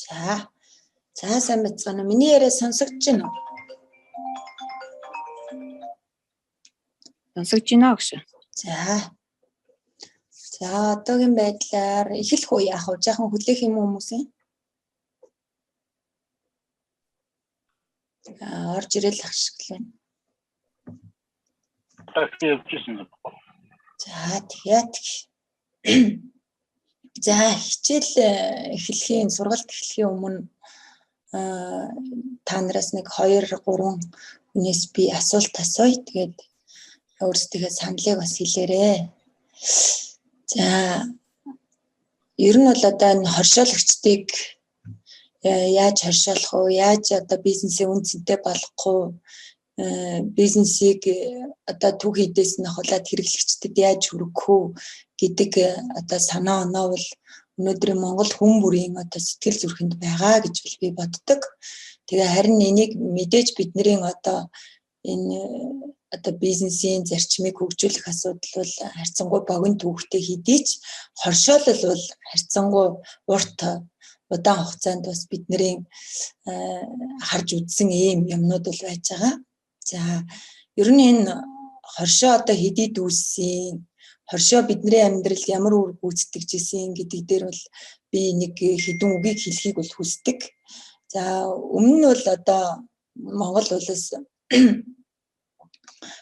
За. За сайн байцгаана уу? Миний яриа сонсогдож байна уу? Сонсогдож байна гэж. За. За одоогийн байдлаар эхлэх үү яах вэ? Жаахан хүлээх юм уу хүмүүс юм? Аа орж ирэл ах шиг л байна. Такси явж ирсэн юм. За тэгээд за хичээл эхлэхийн сургалт эхлэхийн өмнө та нараас нэг 2 3 хүнээс би асуулт асууя. Тэгээд өөрсдийнхээ саналыг бас хэлээрэй. За ер нь бол одоо энэ хоршоолагчдыг яаж хоршоолох вэ? Яаж одоо бизнесийн үн цэнтэй болгох вэ? Бизнесийг одоо түүх хийдээс нь ахуулаад хэрэглэгчдэд яаж хүргэх үү гэдэг одоо санаа оноо бол өнөөдрийн Монгол хүн бүрийн одоо сэтгэл зүрхэнд байгаа гэж би боддог. Тэгээ харин энийг мэдээж бидний одоо энэ одоо бизнесийн зарчмыг хөгжүүлэх асуудал бол харьцангуй богино түүхтэй хэдий ч хоршоолол бол харьцангуй урт удаан хугацаанд бас бидний харж үзсэн ийм юмнууд бол байж байгаа. За ер нь энэ хоршоо одоо хэдий дүүссэн, хоршоо бидний амьдралд ямар үр гүйцэтгэж исэн гэдэг дээр бол би нэг хэдэн үгийг хэлхийг бол хүсдэг. За өмнө нь бол одоо Монгол улс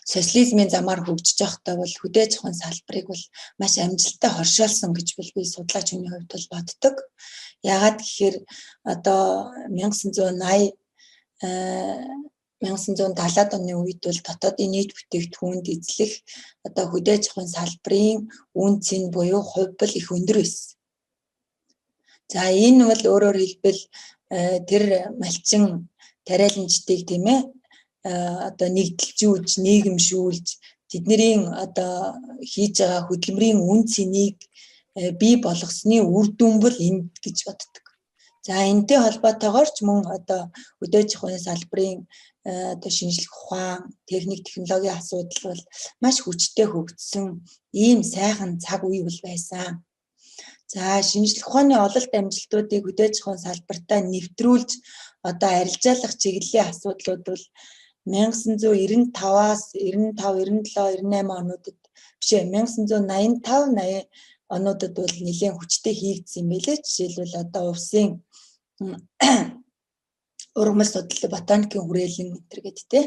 социализмын замаар хөгжиж байхдаа бол хөдөө аж ахуйн салбарыг бол маш амжилттай хоршоолсон гэж бол би судлаач хүний хувьд бол боддог. Яагаад гэхээр одоо 1980 1970-ад оны үед бол дотоодын нийт бүтээгдэхүүнд эзлэх одоо хөдөө аж ахуйн салбарын үн цэн буюу хувь бол их өндөр байсан. За энэ бол өөрөөр хэлбэл тэр малчин тариаланчдыг тийм ээ одоо нэгдэлжүүлж, нийгэмшүүлж тэдний одоо хийж байгаа хөдөлмөрийн үн цэнийг бий болгосны үр дүн бол энд гэж боддог. За энэтэй холбоотойгоор ч мөн одоо хөдөө аж ахуйн салбарын одоо шинжлэх ухаан, техник, технологийн асуудал бол маш хүчтэй хөгжсөн ийм сайхан цаг үе бол байсан. За шинжлэх ухааны ололт амжилтуудыг хөдөө аж ахуйн салбартаа нэвтрүүлж одоо арилжаалах чиглэлийн асуудлууд бол 1995-аас 95, 97, 98 онуудад биш ээ 1985, 80 онуудад бол нэлээд хүчтэй хийгдсэн юм билээ. Жишээлбэл одоо увсын ургамал судлал, ботаникийн хүрээлэн энэ төр гэдэг те.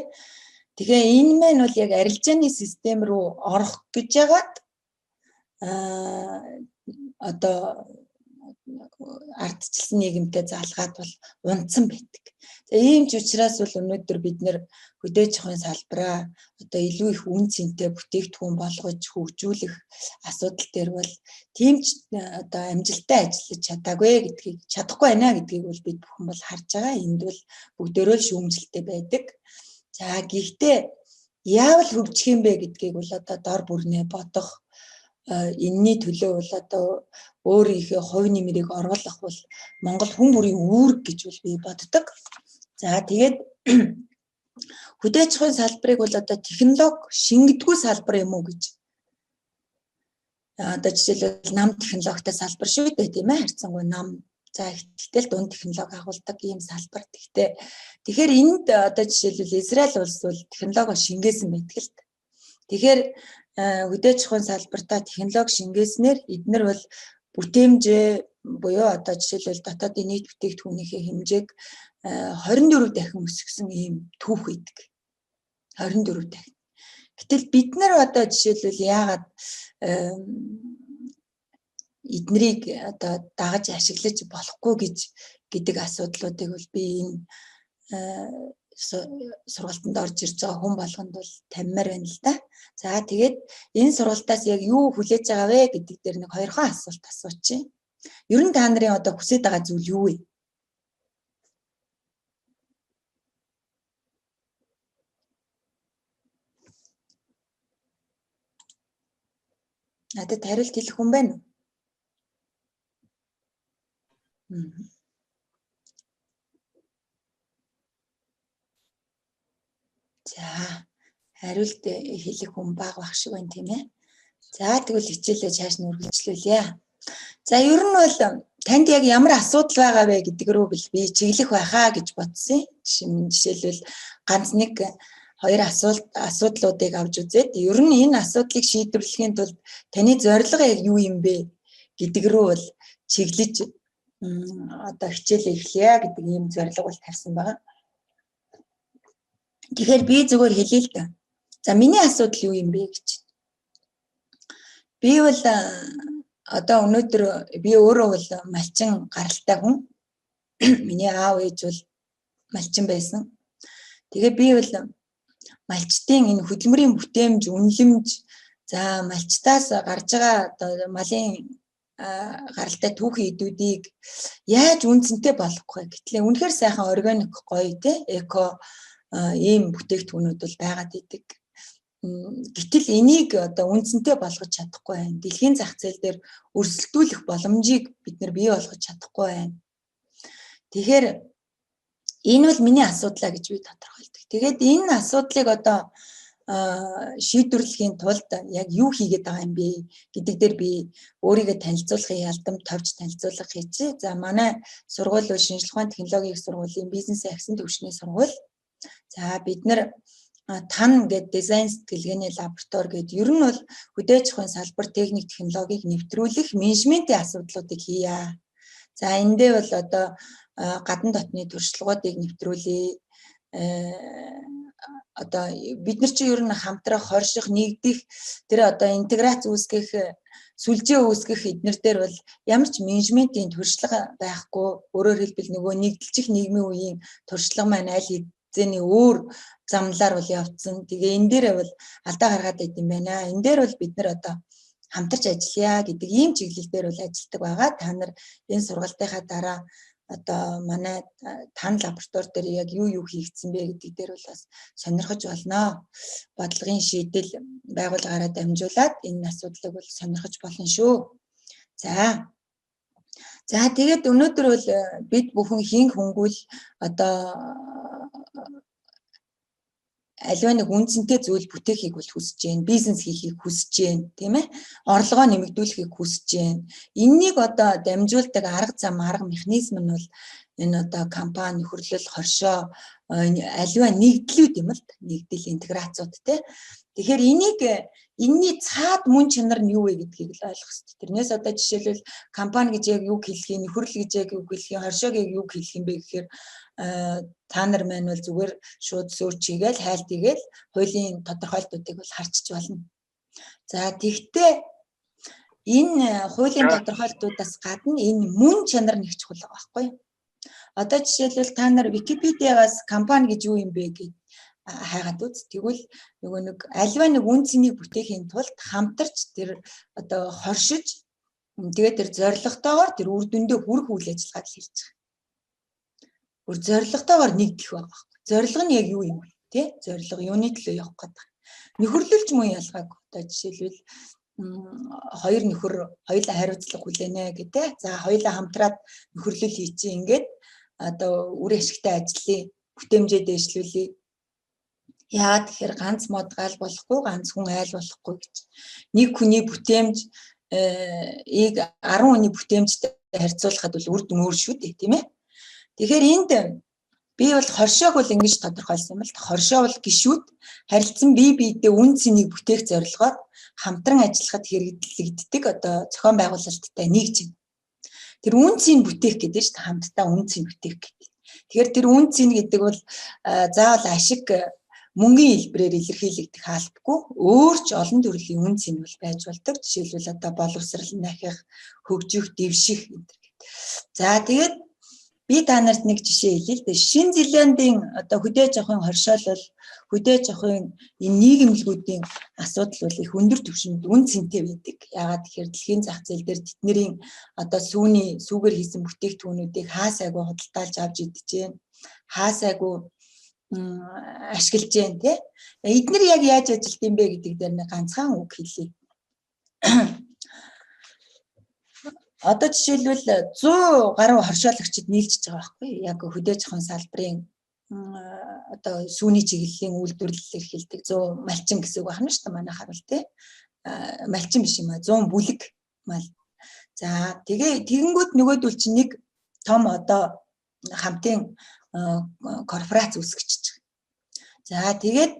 Тэгээ энэ маань бол яг арилжааны систем рүү орох гэж яагаад одоо ардчилсан нийгэмтэй залгаад бол унтсан байдаг. За ийм ч учраас бол өнөөдөр бид нэр хөдөө аж ахуйн салбараа одоо илүү их үн цэнтэй бүтээгдэхүүн болгож хөгжүүлэх асуудал дээр бол тийм ч одоо амжилттай ажиллаж чадаагүй гэдгийг чадахгүй байна гэдгийг бол бид бүхэн бол харж байгаа. Энд бол бүгдөө л шүүмжлэлтэй байдаг. За гэхдээ яавал хөгжих юм бэ гэдгийг бол одоо дор бүрнээ бодох, энэний төлөө бол одоо өөрийнхөө хувь нэмрийг оруулах бол Монгол хүн бүрийн үүрэг гэж бол би боддог. За тэгээд хөдөө аж ахуйн салбарыг бол одоо технологи шингэдэггүй салбар юм уу гэж. Одоо жишээлбэл нам технологитой салбар шүү дээ тийм ээ, харьцангуй нам. За ихтэй л дунд технологи агуулдаг ийм салбар. Гэхдээ тэгэхээр энд одоо жишээлбэл Израиль улс бол технологи шингээсэн байдаг л. Тэгэхээр хөдөө аж ахуйн салбартаа технологи шингээснээр эднэр бол бүтээмжээ буюу одоо жишээлбэл дотоодын нийт бүтээгдэхүүнийхээ хэмжээг 24 дахин өсгсөн ийм түүх өгдөг. 24 дахин. Гэтэл бид нар одоо жишээлбэл яагаад эднэрийг одоо дагаж ашиглаж болохгүй гэж гэдэг асуудлуудыг бол би энэ сургалтанд орж ирж байгаа хүн болгонд бол таммаар байна л да. За тэгээд энэ сургалтаас яг юу хүлээж байгаа вэ гэдэг дээр нэг хоёрхан асуулт асуучих. Ер нь та нарын одоо хүсэж байгаа зүйл юу вэ? Надад хариулт хэлэх хүн байна уу? За хариулт хэлэх хүн бага байх шиг байна тийм ээ. За, тэгвэл хичээлээ чааш нь үргэлжлүүлье. За, ер нь бол танд яг ямар асуудал байгаа вэ гэдэг рүү би чиглэх байхаа гэж бодсон. Жишээлбэл, ганц нэг хоёр асуудлуудыг авч үзээд, ер нь энэ асуудлыг шийдвэрлэхийн тулд таны зорилго яг юу юм бэ гэдэг рүү бол чиглэж одоо хичээлээ эхлэе гэдэг ийм зорилго бол тавьсан байгаа. Тэгэхээр би зүгээр хэлье л да. За, миний асуудал юу юм бэ гэж. Би бол одоо өнөөдөр би өөрөө бол малчин гаралтай хүн. Миний аав ээж бол малчин байсан. Тэгээ би бол малчдын энэ хөдөлмөрийн бүтээмж, үнэлэмж, за малчтаас гарч байгаа одоо малын гаралтай түүхий эдүүдийг яаж үнэ цэнтэй болгох вэ? Гэтлээ үнэхээр сайхан органик, гоё те, эко ийм бүтээгдэхүүнүүд бол байгаад идэг. Гэтэл энийг одоо үнэ цэнтэй болгож чадахгүй байна. Дэлхийн зах зээл дээр өрсөлдүүлэх боломжийг бид нар бий болгож чадахгүй байна. Тэгэхээр энэ бол миний асуудлаа гэж би тодорхойлдог. Тэгээд энэ асуудлыг одоо шийдвэрлэхийн тулд яг юу хийгээд байгаа юм бэ гэдэг дээр би өөрийгөө танилцуулахын ялдам товч танилцуулга хийчихье. За, манай сургууль бол шинжлэх ухааны технологийн их сургуулийн бизнесийн ахисан түвшний сургууль. За, бид нар ТАН гэдэг дизайн сэтгэлгээний лаборатори гэдэг, ер нь бол хөдөө аж ахуйн салбар техник технологиг нэвтрүүлэх менежментийн асуудлуудыг хийе. За, энэ дээр бол одоо гадна дотны туршлагуудыг нэвтрүүлье. Одоо бид нар чинь ер нь хамтрах, хорших, нэгдэх, тэр одоо интеграц үүсгэх, сүлжээ үүсгэх эднэр дээр бол ямар ч менежментийн туршлага байхгүй. Өөрөөр хэлбэл, нөгөө нэгдэлчих нийгмийн үеийн туршлага маань аль хэзээний өөр замлаар бол явцсан. Тэгээ энэ дээр бол алдаа гаргаад байт юм байна. Энэ дээр бол бид нар одоо хамтарч ажиллая гэдэг ийм чиглэл дээр бол ажилладаг байгаа. Та нар энэ сургалтынхаа дараа одоо манай тан лаборатори дээр яг юу юу хийгдсэн бэ гэдэг дээр бол бас сонирхож болно. Бодлогын шийдэл байгууллагаараа дамжуулаад энэ асуудлыг бол сонирхож болно шүү. За. За, тэгээд өнөөдөр бол бид бүхэн хэн хүнгүүл одоо аливаа нэг үнэ цэнтэй зүйл бүтээхийг бол хүсэж байна, бизнес хийхийг хүсэж байна, тийм ээ? Орлогоо нэмэгдүүлэхийг хүсэж байна. Эннийг одоо дамжуулдаг арга зам, арга механизм нь бол энэ одоо компани, нөхөрлөл, хоршоо, аливаа нэгдлүүд юм л, нэгдэл, интеграцууд те. Тэгэхээр энийг, энэний цаад мөн чанар нь юу вэ гэдгийг л ойлгох хэрэгтэй. Тэрнээс одоо жишээлбэл, компани гэж яг юу хэлэх юм, нөхөрлөл гэж яг юу хэлэх юм, хоршоог яг юу хэлэх юм бэ гэхээр та нар маань бол зүгээр шууд search хийгээл, хайлт хийгээл хуулийн тодорхойлтуудыг бол харчиж болно. За, тэгтээ энэ хуулийн тодорхойлтуудаас гадна энэ мөн чанар нэг чухал байгаа байхгүй юу? Одоо жишээлбэл, та нар Википедиагаас компани гэж юу юм бэ гэж хайгаад үз. Тэгвэл нөгөө нэг аливаа нэг үнэ цэнийг бүтээхийн тулд хамтарч тэр одоо хоршиж, тэгээд тэр зорилготойгоор тэр үр дүндээ хүрэх үйл ажиллагааг хэлж байгаа. Бүр зорилготойгоор нэгдэх байгаа байхгүй. Зорилго нь яг юу юм бэ? Тэ? Зорилго юуны төлөө явах гэдэг. Нөхөрлөлч мөн ялгаагүй. Одоо жишээлбэл, хоёр нөхөр хоёулаа хариуцлага хүлээнэ гэдэг. За, хоёулаа хамтраад нөхөрлөл хийчих, ингээд одоо үр ашигтай ажлын бүтээмжээ дээшлүүлье. Яагаад тэгэхээр ганц мод гал болохгүй, ганц хүн айл болохгүй гэж. Нэг хүний бүтээмж ийг 10 хүний бүтээмжтэй харьцуулахад бол үр дүн өөр шүү дээ, тийм ээ. Тэгэхээр энд би бол хоршоог бол ингэж тодорхойлсон юм л. Хоршоо бол гишүүд харилцан бие биедээ үнэ цэнийг бүтээх зорилгоор хамтран ажиллахад хэрэглэгддэг одоо зохион байгуулалттай нэг юм. Тэр үнэ цэнийг бүтээх гэдэг шүү дээ. Хамтдаа үнэ цэнийг бүтээх гэдэг. Тэгэхээр тэр үнэ цэн гэдэг бол заавал ашиг мөнгөний хэлбэрээр илэрхийлэгдэх албагүй, өөр ч олон төрлийн үнэ цэн бол байж болдог. Жишээлбэл, одоо боловсрал, нахих, хөгжих, дэвших энэ төр гэдэг. За, тэгээд би та нарт нэг жишээ хэлье л дээ. Шинэ Зеландын одоо хөдөө аж ахуйн хоршоолол, хөдөө аж ахуйн энэ нийгэмлэгүүдийн асуудал бол их өндөр түвшинд үнэ цэнтэй байдаг. Яагаад тэгэхээр дэлхийн зах зээл дээр тэдний одоо сүүний сүүгээр хийсэн бүтээгдэхүүнүүдийг хаа сайгүй худалдаалж авч идэж гэн, хаа сайгүй ашиглаж гэн, тий. Эднэр яг яаж ажилт юм бэ гэдэг дээр нэг ганцхан үг хэлье. Одоо жишээлбэл, 100 гаруй хоршоолагчид нийлжиж байгаа байхгүй, яг хөдөө аж ахуйн салбарын одоо сүүний чиглэлийн үйлдвэрлэл эрхэлдэг 100 малчин гэсэн үг байна шүү дээ, манайхаар бол тий. Малчин биш юм а, 100 бүлэг мал. За, тэгээ тэгэнгүүт нөгөөдөл чинь нэг том одоо хамтын корпорац үүсгэж байгаа. За, тэгээд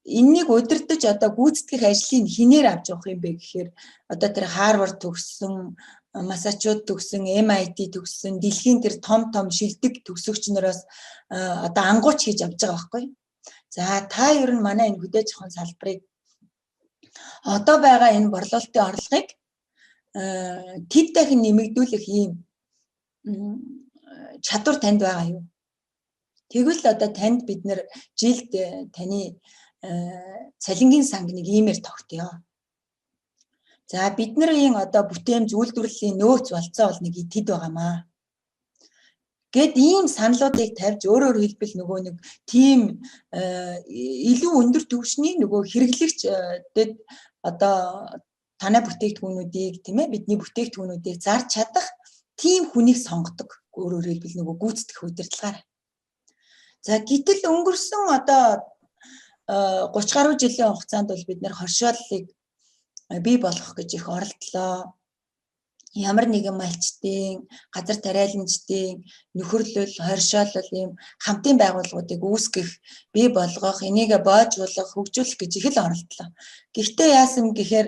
энэнийг удирдах, одоо гүйцэтгэх ажлыг хинээр авч явах юм бэ гэхээр одоо тэр Харвард төгссөн, Массачусетс төгссөн, MIT төгссөн, дэлхийн тэр том том шилдэг төгсөгч нараас одоо ангууч хийж авч байгаа байхгүй. За, та ер нь манай энэ хөдөө аж ахуйн салбарыг, одоо байгаа энэ борлуулалтын орлогыг тэд дахин нэмэгдүүлэх ийм чадвар танд байгаа юу? Тэгвэл одоо танд бид нэр жилд таны цалингийн санг нэг иймэр тогтъё. За, бидний одоо бүтээмж, үйлдвэрлэлийн нөөц болцоо бол нэг тэд байгаамаа гэд ийм саналуудыг тавьж, өөрөөр хэлбэл нөгөө нэг тийм илүү өндөр түвшний нөгөө хэрэглэгчдэд одоо танай бүтээгдэхүүнүүдийг, тийм ээ, бидний бүтээгдэхүүнүүдийг зарж чадах тийм хүнийг сонгодог. Өөрөөр хэлбэл нөгөө гүйцэтгэх удирдлагаар. За, гэтэл өнгөрсөн одоо 30 гаруй жилийн хугацаанд бол бид нэр хоршооллыг бий болгох гэж их оролдлоо. Ямар нэгэн малчдын, газар тариаланчдын нөхөрлөл, хоршоолол ийм хамтын байгууллагуудыг үүсгэх, бий болгох, энийг боожуулах, хөгжүүлэх гэж их л оролдлоо. Гэхдээ яасан гэхээр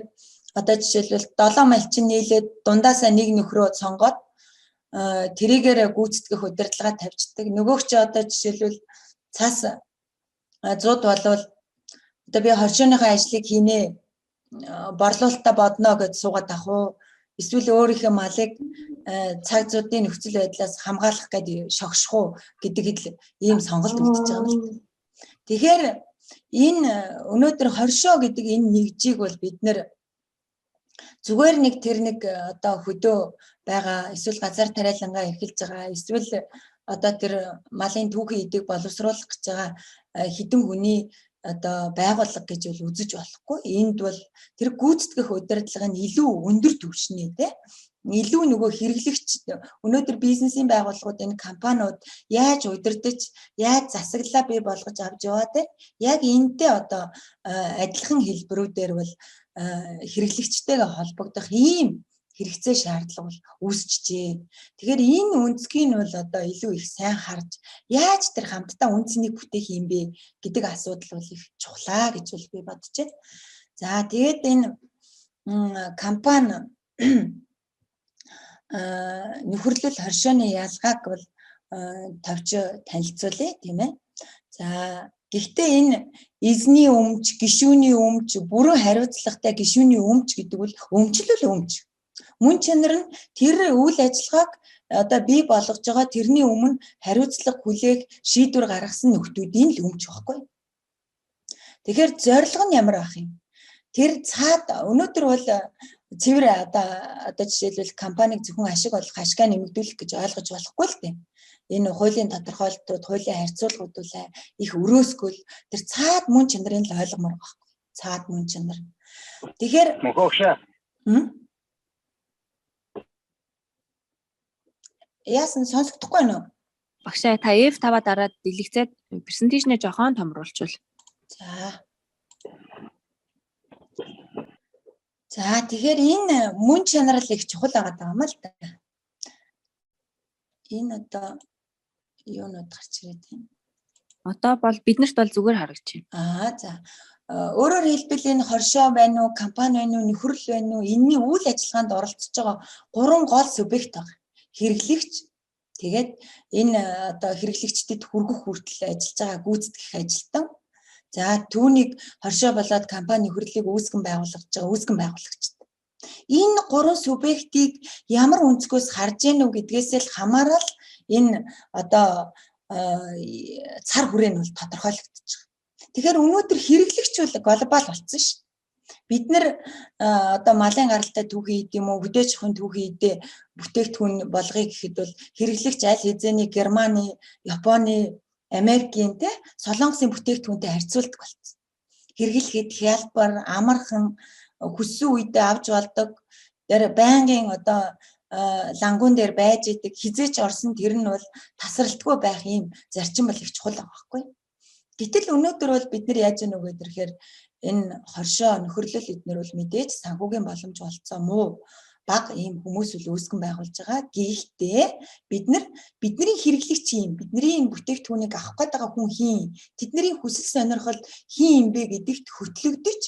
одоо жишээлбэл 7 малчин нийлээд дундаасаа нэг нөхрөө сонгоод тэрийгээр гүйцэтгэх удирдлага тавьчихдаг. Нөгөөх чи одоо жишээлбэл цаас зуд болвол одоо би хоршооныхоо ажлыг хийнэ, борлуулалтаа бодно гэж суугаад авах уу? Эсвэл өөрийнхөө малыг цаг зуудын нөхцөл байдлаас хамгаалах гээд шогших уу гэдэг л ийм сонголт үлдчихэж байгаа юм л. Тэгэхээр энэ өнөөдөр хоршоо гэдэг энэ нэгжийг бол бид нэр зүгээр нэг тэр нэг одоо хөдөө байгаа, эсвэл газар тариалангаа эрхэлж байгаа, эсвэл одоо тэр малын түүхэн эдийг боловсруулах гэж байгаа хэдэн хүний одоо байгууллага гэж бол үзэж болохгүй. Энд бол тэр гүйцэтгэх удирдлага нь илүү өндөр түвшний, те, илүү нөгөө хэрэглэгч, өнөөдөр бизнесийн байгууллагууд, энэ компаниуд яаж удирдах, яаж засаглалаа бий болгож авч яваа, те, яг энэтэй одоо адилхан хэлбэрүүдээр бол хэрэглэгчтэйгээ холбогдох ийм хэрэгцээ, шаардлага бол үүсчихжээ. Тэгэхээр энэ өнцгийг нь бол одоо илүү их сайн харж, яаж тэр хамтдаа үнцнийг бүтээх юм бэ гэдэг асуудал бол их чухлаа гэж бол би бодож байна. За, тэгээд энэ компани, нөхөрлөл, хоршооны ялгааг бол товч танилцуулъя, тийм ээ. За, гэхдээ энэ эзний өмч, гишүүний өмч, бүрэн хариуцлагатай гишүүний өмч гэдэг бол өмчлөл өмч. Мөн чанар нь тэр үйл ажиллагааг одоо бий болгож байгаа, тэрний өмнө хариуцлага хүлээх, шийдвэр гаргасан нөхдүүдийн л өмч байхгүй. Тэгэхээр зорилго нь ямар байх юм? Тэр цаад өнөөдөр бол цэвэр одоо жишээлбэл компаниг зөвхөн ашиг олох, ашгаа нэмэгдүүлэх гэж ойлгож болохгүй л дээ. Энэ хуулийн тодорхойлолтууд, хуулийн харьцуулгууд бол их өрөөсгөл, тэр цаад мөн чанарын л ойлгомоор байхгүй. Цаад мөн чанар. Тэгэхээр Мөхөөгшөө. Яасан, сонсогдохгүй байна уу? Багшаа, та F5-аа дараад дэлгэцээд презентацийг жоохон томруулчвал. За. За, тэгэхээр энэ мөн чанар л их чухал байгаа юм л да. Энэ одоо юунууд гарч ирээд байна? Одоо бол биднэрт бол зүгээр харагдаж байна. Аа, за. Өөрөөр хэлбэл энэ хоршоо байна уу, компани байна уу, нөхөрлөл байна уу, энэний үйл ажиллагаанд оролцож байгаа гурван гол субъект байна. Хэрэглэгч, тэгээд энэ одоо хэрэглэгчдэд хүргэх хүртэл ажиллаж байгаа гүйцэтгэх ажилтан. За, түүнийг хоршоо болоод компани, нөхөрлөлийг үүсгэн байгуулж байгаа үүсгэн байгуулагчид. Энэ гурван субъектийг ямар өнцгөөс харж гэнэ үү гэдгээсээ л хамаарал энэ одоо цар хүрээ нь бол тодорхойлогдож байгаа. Тэгэхээр өнөөдөр хэрэглэгч бол глобал болсон шүү. Бид нэр одоо малын гаралтай түүхий эд юм уу, хөдөө аж ахуйн түүхий эдээ бүтээгдэхүүн болгоё гэхэд бол хэрэглэгч аль хэзээний Германы, Японы, Америкийн, те, Солонгосын бүтээгдэхүүнтэй харьцуулдаг болсон. Хэрэглэхэд хялбар, амархан, хүссэн үедээ авч болдог. Тэр байнгын одоо лангуун дээр байж идэг, хизээч орсон тэр нь бол тасралтгүй байх ийм зарчим бол их чухал байгаа байхгүй. Гэтэл өнөөдөр бол бид нар яаж яах вэ гэхээр энэ хоршоо нөхөрлөл эднэр бол мэдээж санхүүгийн боломж болцоо муу баг ийм хүмүүс үл үүсгэн байгуулж байгаа. Гэхдээ бид нар бидний хэрэглэгч юм, бидний энэ бүтээгдэхүүнийг авах гээд байгаа хүн хийн, тэдний хүсэл сонирхол хийн юм бэ гэдэгт хөтлөгдөж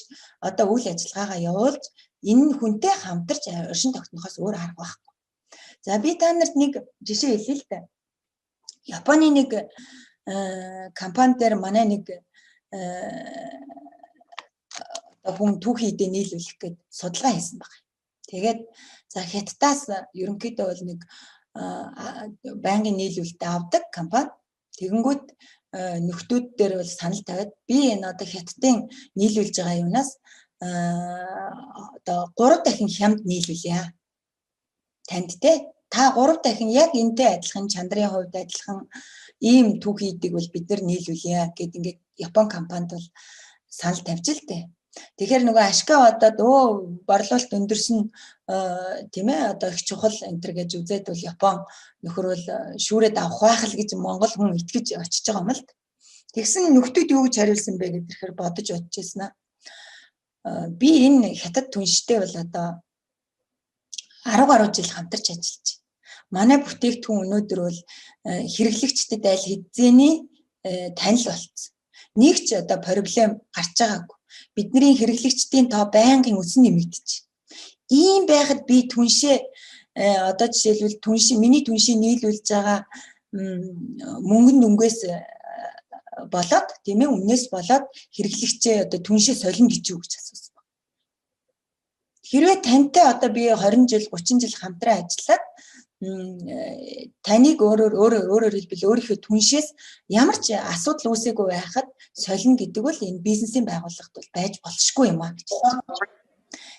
одоо үйл ажиллагаагаа явуулж энэ хүнтэй хамтарч оршин тогтнохоос өөр арга байхгүй. За би та нарт нэг жишээ хэлье л да. Японы нэг компани дээр манай нэг одоо хүн түүхий эдээ нийлүүлэх гээд судалгаа хийсэн баг. Тэгээд за Хятадаас ерөнхийдөө бол нэг байнгын нийлүүлэлт авдаг компани. Тэгэнгүүт нөхдүүд дээр бол санал тавиад би энэ одоо Хятадын нийлүүлж байгаа юунаас одоо 3 дахин хямд нийлүүлье. Танд те та 3 дахин яг энтэй адилхан чанарын хувьд адилхан ийм түүхий эдийг бол бид нар нийлүүлье гэд ингээд Япон компанид бол санал тавьж л дээ. Тэгэхээр нөгөө ашгаа бодоод борлуулалт өндөрсөн тийм одоо их чухал энэ төр гэж үзээд бол Япон нөхөр бол шүүрээд авах байх л гэж Монгол хүн итгэж очиж байгаа юм л. Тэгсэн нөхдүүд юу гэж хариулсан бэ гэхээр бодож бодож байсан аа. Би энэ хятад түнштэй бол одоо 10 гаруй жил хамтарч ажиллаж. Манай бүтээгдэхүүн өнөөдөр бол хэрэглэгчдэд аль хэзээний танил болцсон. Нэг ч одоо проблем гарч байгаагүй. Бидний хэрэглэгчдийн тоо байнгын өсөн нэмэгдэж. Ийм байхад би түншээ одоо жишээлбэл түнш миний түншийг нийлүүлж байгаа мөнгөн дүнгээс болоод тийм өмнөөс болоод хэрэглэгчээ одоо түншээ солино гэж юу гэж асуусан баг. Хэрвээ тантай одоо би 20 жил 30 жил хамтран ажиллаад таныг өөрөөр хэлбэл өөрийнхөө түншээс ямар ч асуудал үүсээгүй байхад солино гэдэг бол энэ бизнесийн байгууллагт бол байж болшгүй юм а гэж байна.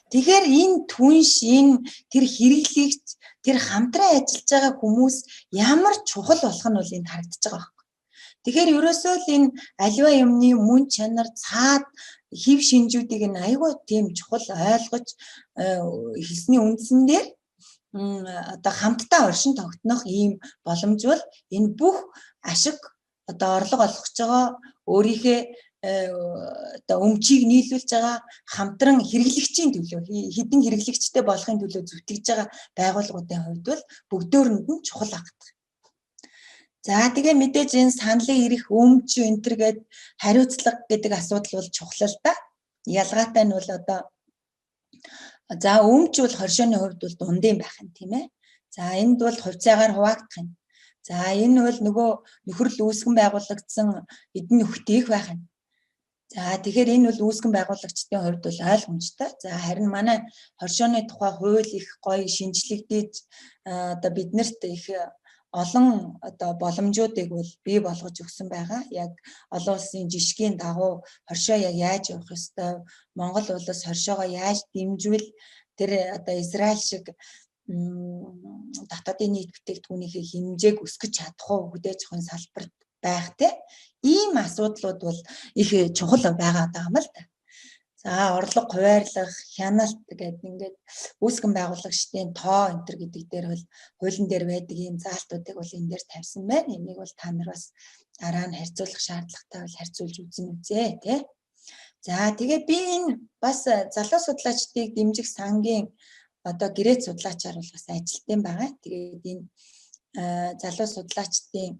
Тэгэхээр энэ түнш, энэ тэр хэрэглэгч, тэр хамтран ажиллаж байгаа хүмүүс ямар чухал болох нь бол энд харагдаж байгаа байхгүй. Тэгэхээр ерөөсөө л энэ аливаа юмны мөн чанар, цаад хэв шинжүүдийг нь айгүй тийм чухал ойлгож хэлсний үндсэн дээр одоо хамтдаа оршин тогтнох ийм боломж бол энэ бүх ашиг одоо орлого олгож байгаа өөрийнхөө одоо өмчийг нийлүүлж байгаа хамтран хэрэглэгчийн төлөө хэдэн хэрэглэгчтэй болохын төлөө зүтгэж байгаа байгууллагуудын хувьд бол бүгдөөрөнд нь чухал агдаг. За тэгээ мэдээж энэ саналын ирэх өмч энэ төр гээд хариуцлага гэдэг асуудал бол чухал л да. Ялгаатай нь бол одоо за өмч бол хоршооны хувьд бол дундын байх юм тийм ээ. За энд бол хувьцаагаар хуваагдах юм. За энэ бол нөгөө нөхөрл үүсгэн байгуулагдсан эдэн нөхдөйх байх юм. За тэгэхээр энэ бол үүсгэн байгуулагчдын хувьд бол ойлгомжтой. За харин манай хоршооны тухай хууль их гоё шинжлэгдэж одоо биднэрт их олон одоо боломжуудыг бол бий болгож өгсөн байгаа. Яг олон улсын жишгийн дагуу хоршоо яг яаж явах ёстой, Монгол улс хоршоогоо яаж дэмжвэл тэр одоо Израиль шиг дотоодын нийт бүтээгдэхүүнийхээ хэмжээг өсгөж чадах уу, хөдөө аж ахуйн салбарт байх те. Ийм асуудлууд бол их чухал байгаа даа юм л да. За орлого хуваарлах, хяналт гэдэг ингээд үүсгэн байгуулагчдын тоо энэ төр гэдэг дээр бол хуулийн дээр байдаг ийм заалтуудыг бол энэ дээр тавьсан байна. Энийг бол та нар бас дараа нь харьцуулах шаардлагатай бол харьцуулж үзэн үзээ тий. За тэгээ би энэ бас залуу судлаачдыг дэмжих сангийн одоо гэрээт судлаачаар бол бас ажилтсан байгаа. Тэгээд энэ залуу судлаачдын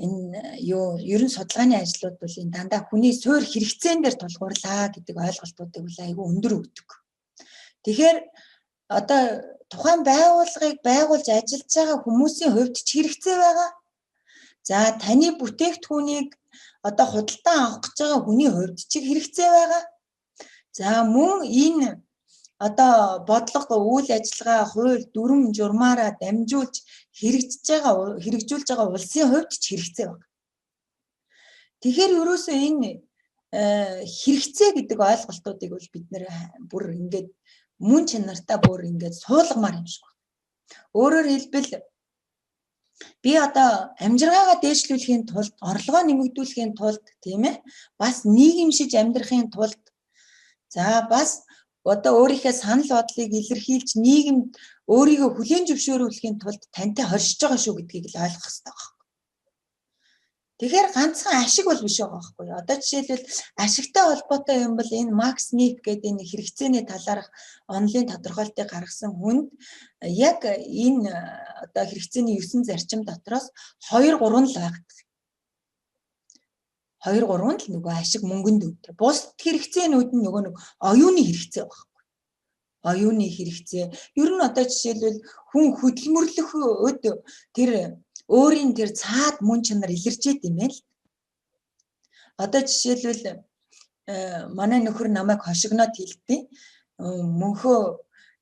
энэ юу ерөн судалгааны ажлууд бол энэ дандаа хүний суур хэрэгцээн дээр тулгуурлаа гэдэг ойлголтуудыг бол айгүй өндөр өгдөг. Тэгэхээр одоо тухайн байгууллагыг байгуулж ажиллаж байгаа хүмүүсийн хувьд ч хэрэгцээ байгаа. За таны бүтээгдэхүүнийг одоо худалдан авах гэж байгаа хүний хувьд ч хэрэгцээ байгаа. За мөн энэ одоо бодлого, үйл ажиллагаа, хууль, дүрм журмаараа дамжуулж хэрэгжүүлж байгаа улсын хувьд ч хэрэгцээ байна. Тэгэхээр ерөөсөө энэ хэрэгцээ гэдэг ойлголтуудыг бол бид нэр бүр ингээд мөн чанартаа бүр ингээд суулгамаар юм шиг байна. Өөрөөр хэлбэл би одоо амжиргаагаа дээшлүүлэхийн тулд, орлогоо нэмэгдүүлэхийн тулд, тийм бас нийгэмшиж амьдрахын тулд, за бас одоо өөрийнхөө санал бодлыг илэрхийлж нийгэмд өөрийгөө хүлээн зөвшөөрүүлэхийн тулд тантай хоршиж байгаа шүү гэдгийг л ойлгох хэрэгтэй байна. Тэгэхээр ганцхан ашиг бол биш байгаа байхгүй юу? Одоо жишээлбэл ашигтай холбоотой юм бол энэ Макс Ниф гэдэг энэ хэрэгцээний талаарх онлын тодорхойлтыг гаргасан хүнд яг энэ одоо хэрэгцээний 9 зарчим дотроос 2 3 л байдаг. 2 3 л нөгөө ашиг мөнгөнд өгдөг. Бусд хэрэгцээнүүд нь нөгөө нэг оюуны хэрэгцээ байхгүй. Оюуны хэрэгцээ. Ер нь одоо жишээлбэл хүн хөдөлмөрлөх өд тэр өөрийн тэр цаад мөн чанар илэрчээд юм байна л. Одоо жишээлбэл манай нөхөр намайг хошигноод хэлдэг. Мөнхөө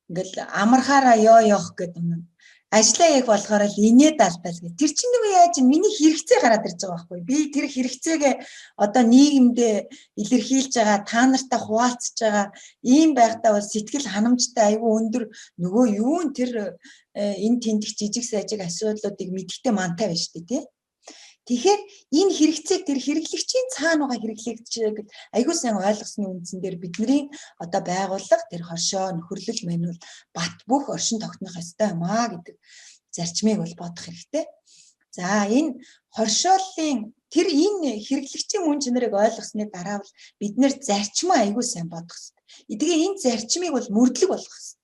ингээл амархаараа ёо ёох гэдэг юм. Ажлаа яг болохоор л инээд алдаал гэх. Тэр чинь нөгөө яаж миний хэрэгцээ гараад ирж байгаа байхгүй. Би тэр хэрэгцээгээ одоо нийгэмдээ илэрхийлж байгаа, та нартай хуваалцж байгаа ийм байхдаа бол сэтгэл ханамжтай айгүй өндөр нөгөө юун тэр энэ тентх жижиг сажиг асуудлуудыг мэдхтэй мантай байна шүү дээ, тий. Тэгэхээр энэ хэрэгцээг тэр хэрэглэгчийн цаана байгаа хэрэглэгчийг айгүй сайн ойлгосны үндсэн дээр бидний одоо байгууллага тэр хоршоо нөхөрлөл мань бол бат бөх оршин тогтнох ёстой юм аа гэдэг зарчмыг бол бодох хэрэгтэй. За энэ хоршооллын тэр энэ хэрэглэгчийн мөн чанарыг ойлгосны дараа бол бид нэр зарчмаа айгүй сайн бодох ёстой. Тэгээ энэ зарчмыг бол мөрдлөг болгох ёстой.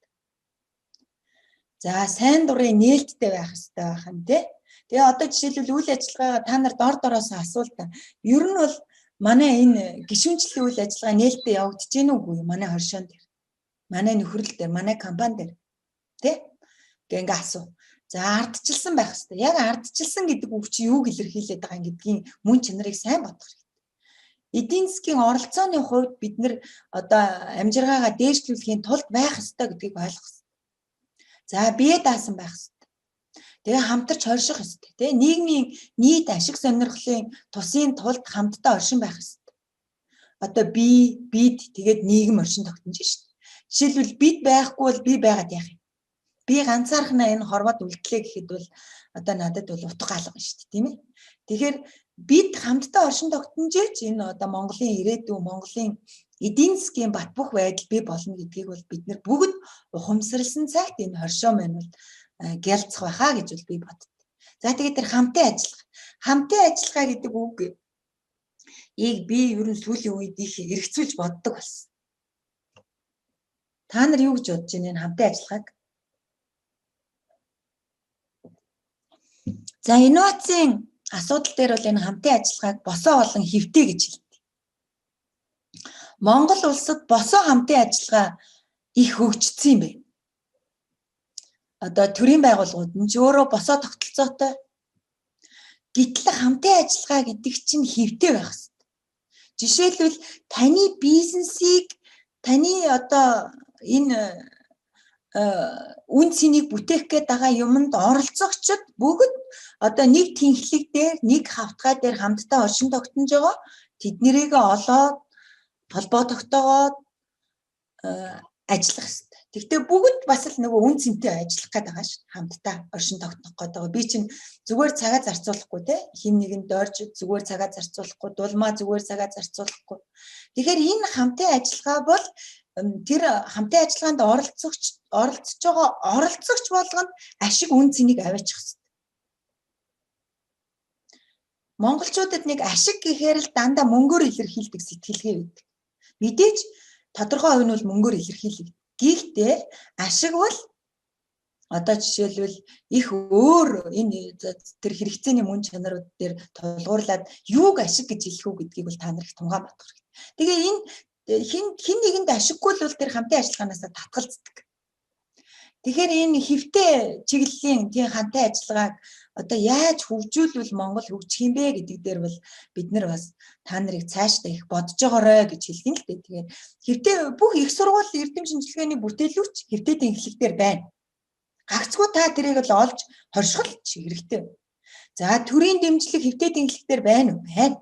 За сайн дурын нээлттэй байх ёстой байх нь тий. Тэгээ одоо жишээлбэл үйл ажиллагаагаа та нар дор дороос асуулта. Ер нь бол манай энэ гишүүнчлэлийн үйл ажиллагаа нээлттэй явагдаж гин үгүй юу? Манай хоршоон дээр. Манай нөхөрлөл дээр, манай компани дээр. Тэ? Ингээ ингээ асуу. За ардчилсан байх хэрэгтэй. Яг ардчилсан гэдэг үг чи юуг илэрхийлээд байгаа юм гэдгийн мөн чанарыг сайн бодох хэрэгтэй. Эдийн засгийн оролцооны хувьд бид нэр одоо амжиргаагаа дээшлүүлэхийн тулд байх ёстой гэдгийг ойлгох хэрэгтэй. За бие даасан байх хэрэгтэй. Тэгээ хамтарч хорших ёстой. Тэ нийгмийн нийт ашиг сонирхлын тусын тулд хамтдаа оршин байх ёстой. Одоо би, бид тэгээд нийгэм оршин тогтнож шít. Жишээлбэл бид байхгүй бол би байгаад яах юм? Би ганцаархнаа энэ хорвоод үлдлээ гэхэд бол одоо надад бол утга алга шүү дээ, тийм ээ. Тэгэхээр бид хамтдаа оршин тогтнож ээж энэ одоо Монголын ирээдүй, Монголын эдийн засгийн бат бөх байдал бий болно гэдгийг бол бид нэр бүгд ухамсарласан цагт энэ хоршоо маань бол гялцах байхаа гэж бол би бодд. За тэгээд тэр хамтын ажиллагаа. Хамтын ажиллагаа гэдэг үг ийг би ер нь сүүлийн үед их эргцүүлж боддог болсон. Та нар юу гэж бодож байна энэ хамтын ажиллагааг? За инновацийн асуудал дээр бол энэ хамтын ажиллагааг босоо болон хэвтэй гэж хэлдэг. Монгол улсад босоо хамтын ажиллагаа их хөгжсөн юм байна. Одоо төрийн байгууллагууд нь ч өөрөө босоо тогтолцоотой. Гэтэл хамтын ажиллагаа гэдэг чинь хэвтэй байх хэрэгтэй. Жишээлбэл таны бизнесийг таны одоо энэ үн цэнийг бүтээх гээд байгаа юмд оролцогчид бүгд одоо нэг тэнхлэг дээр нэг хавтгай дээр хамтдаа оршин тогтнож байгаа. Тэднэрийг олоод холбоо тогтоогоод ажиллах хэрэгтэй. Гэхдээ бүгд бас л нөгөө үн цэнтэй ажиллах гээд байгаа шүү. Хамтдаа оршин тогтнох гээд байгаа. Би чинь зүгээр цагаа зарцуулахгүй те. Хин нэгэнд дорж зүгээр цагаа зарцуулахгүй, дулмаа зүгээр цагаа зарцуулахгүй. Тэгэхээр энэ хамтын ажиллагаа бол тэр хамтын ажиллагаанд оролцож байгаа оролцогч болгонд ашиг үн цэнийг аваачих хэрэгтэй. Монголчуудад нэг ашиг гэхээр л дандаа мөнгөөр илэрхийлдэг сэтгэлгээ байдаг. Мэдээж тодорхой хувь нь бол мөнгөөр илэрхийлэгддэг. Гэхдээ ашиг бол одоо жишээлбэл их өөр энэ тэр хэрэгцээний мөн чанарууд дээр тулгуурлаад юуг ашиг гэж хэлэх үү гэдгийг бол та нар их тунгаан бодох хэрэгтэй. Тэгээ энэ хин нэгэнд ашиггүй л бол тэр хамтын ажиллагаанаас татгалздаг. Тэгэхээр энэ хэвтэй чиглэлийн тийм хамтын ажиллагааг одоо яаж хөгжүүлвэл Монгол хөгжих юм бэ гэдэг дээр бол бид нар бас та нарыг цаашдаа их бодож байгаарэ гэж хэлгэн л дээ. Тэгээд хэвтэй бүх их сургууль эрдэм шинжилгээний бүтээлүүч хэвтэй тэнхлэг дээр байна. Гагцгүй та тэрийг л олж хоршгол хэрэгтэй. За төрийн дэмжлэг хэвтэй тэнхлэг дээр байна уу? Байна.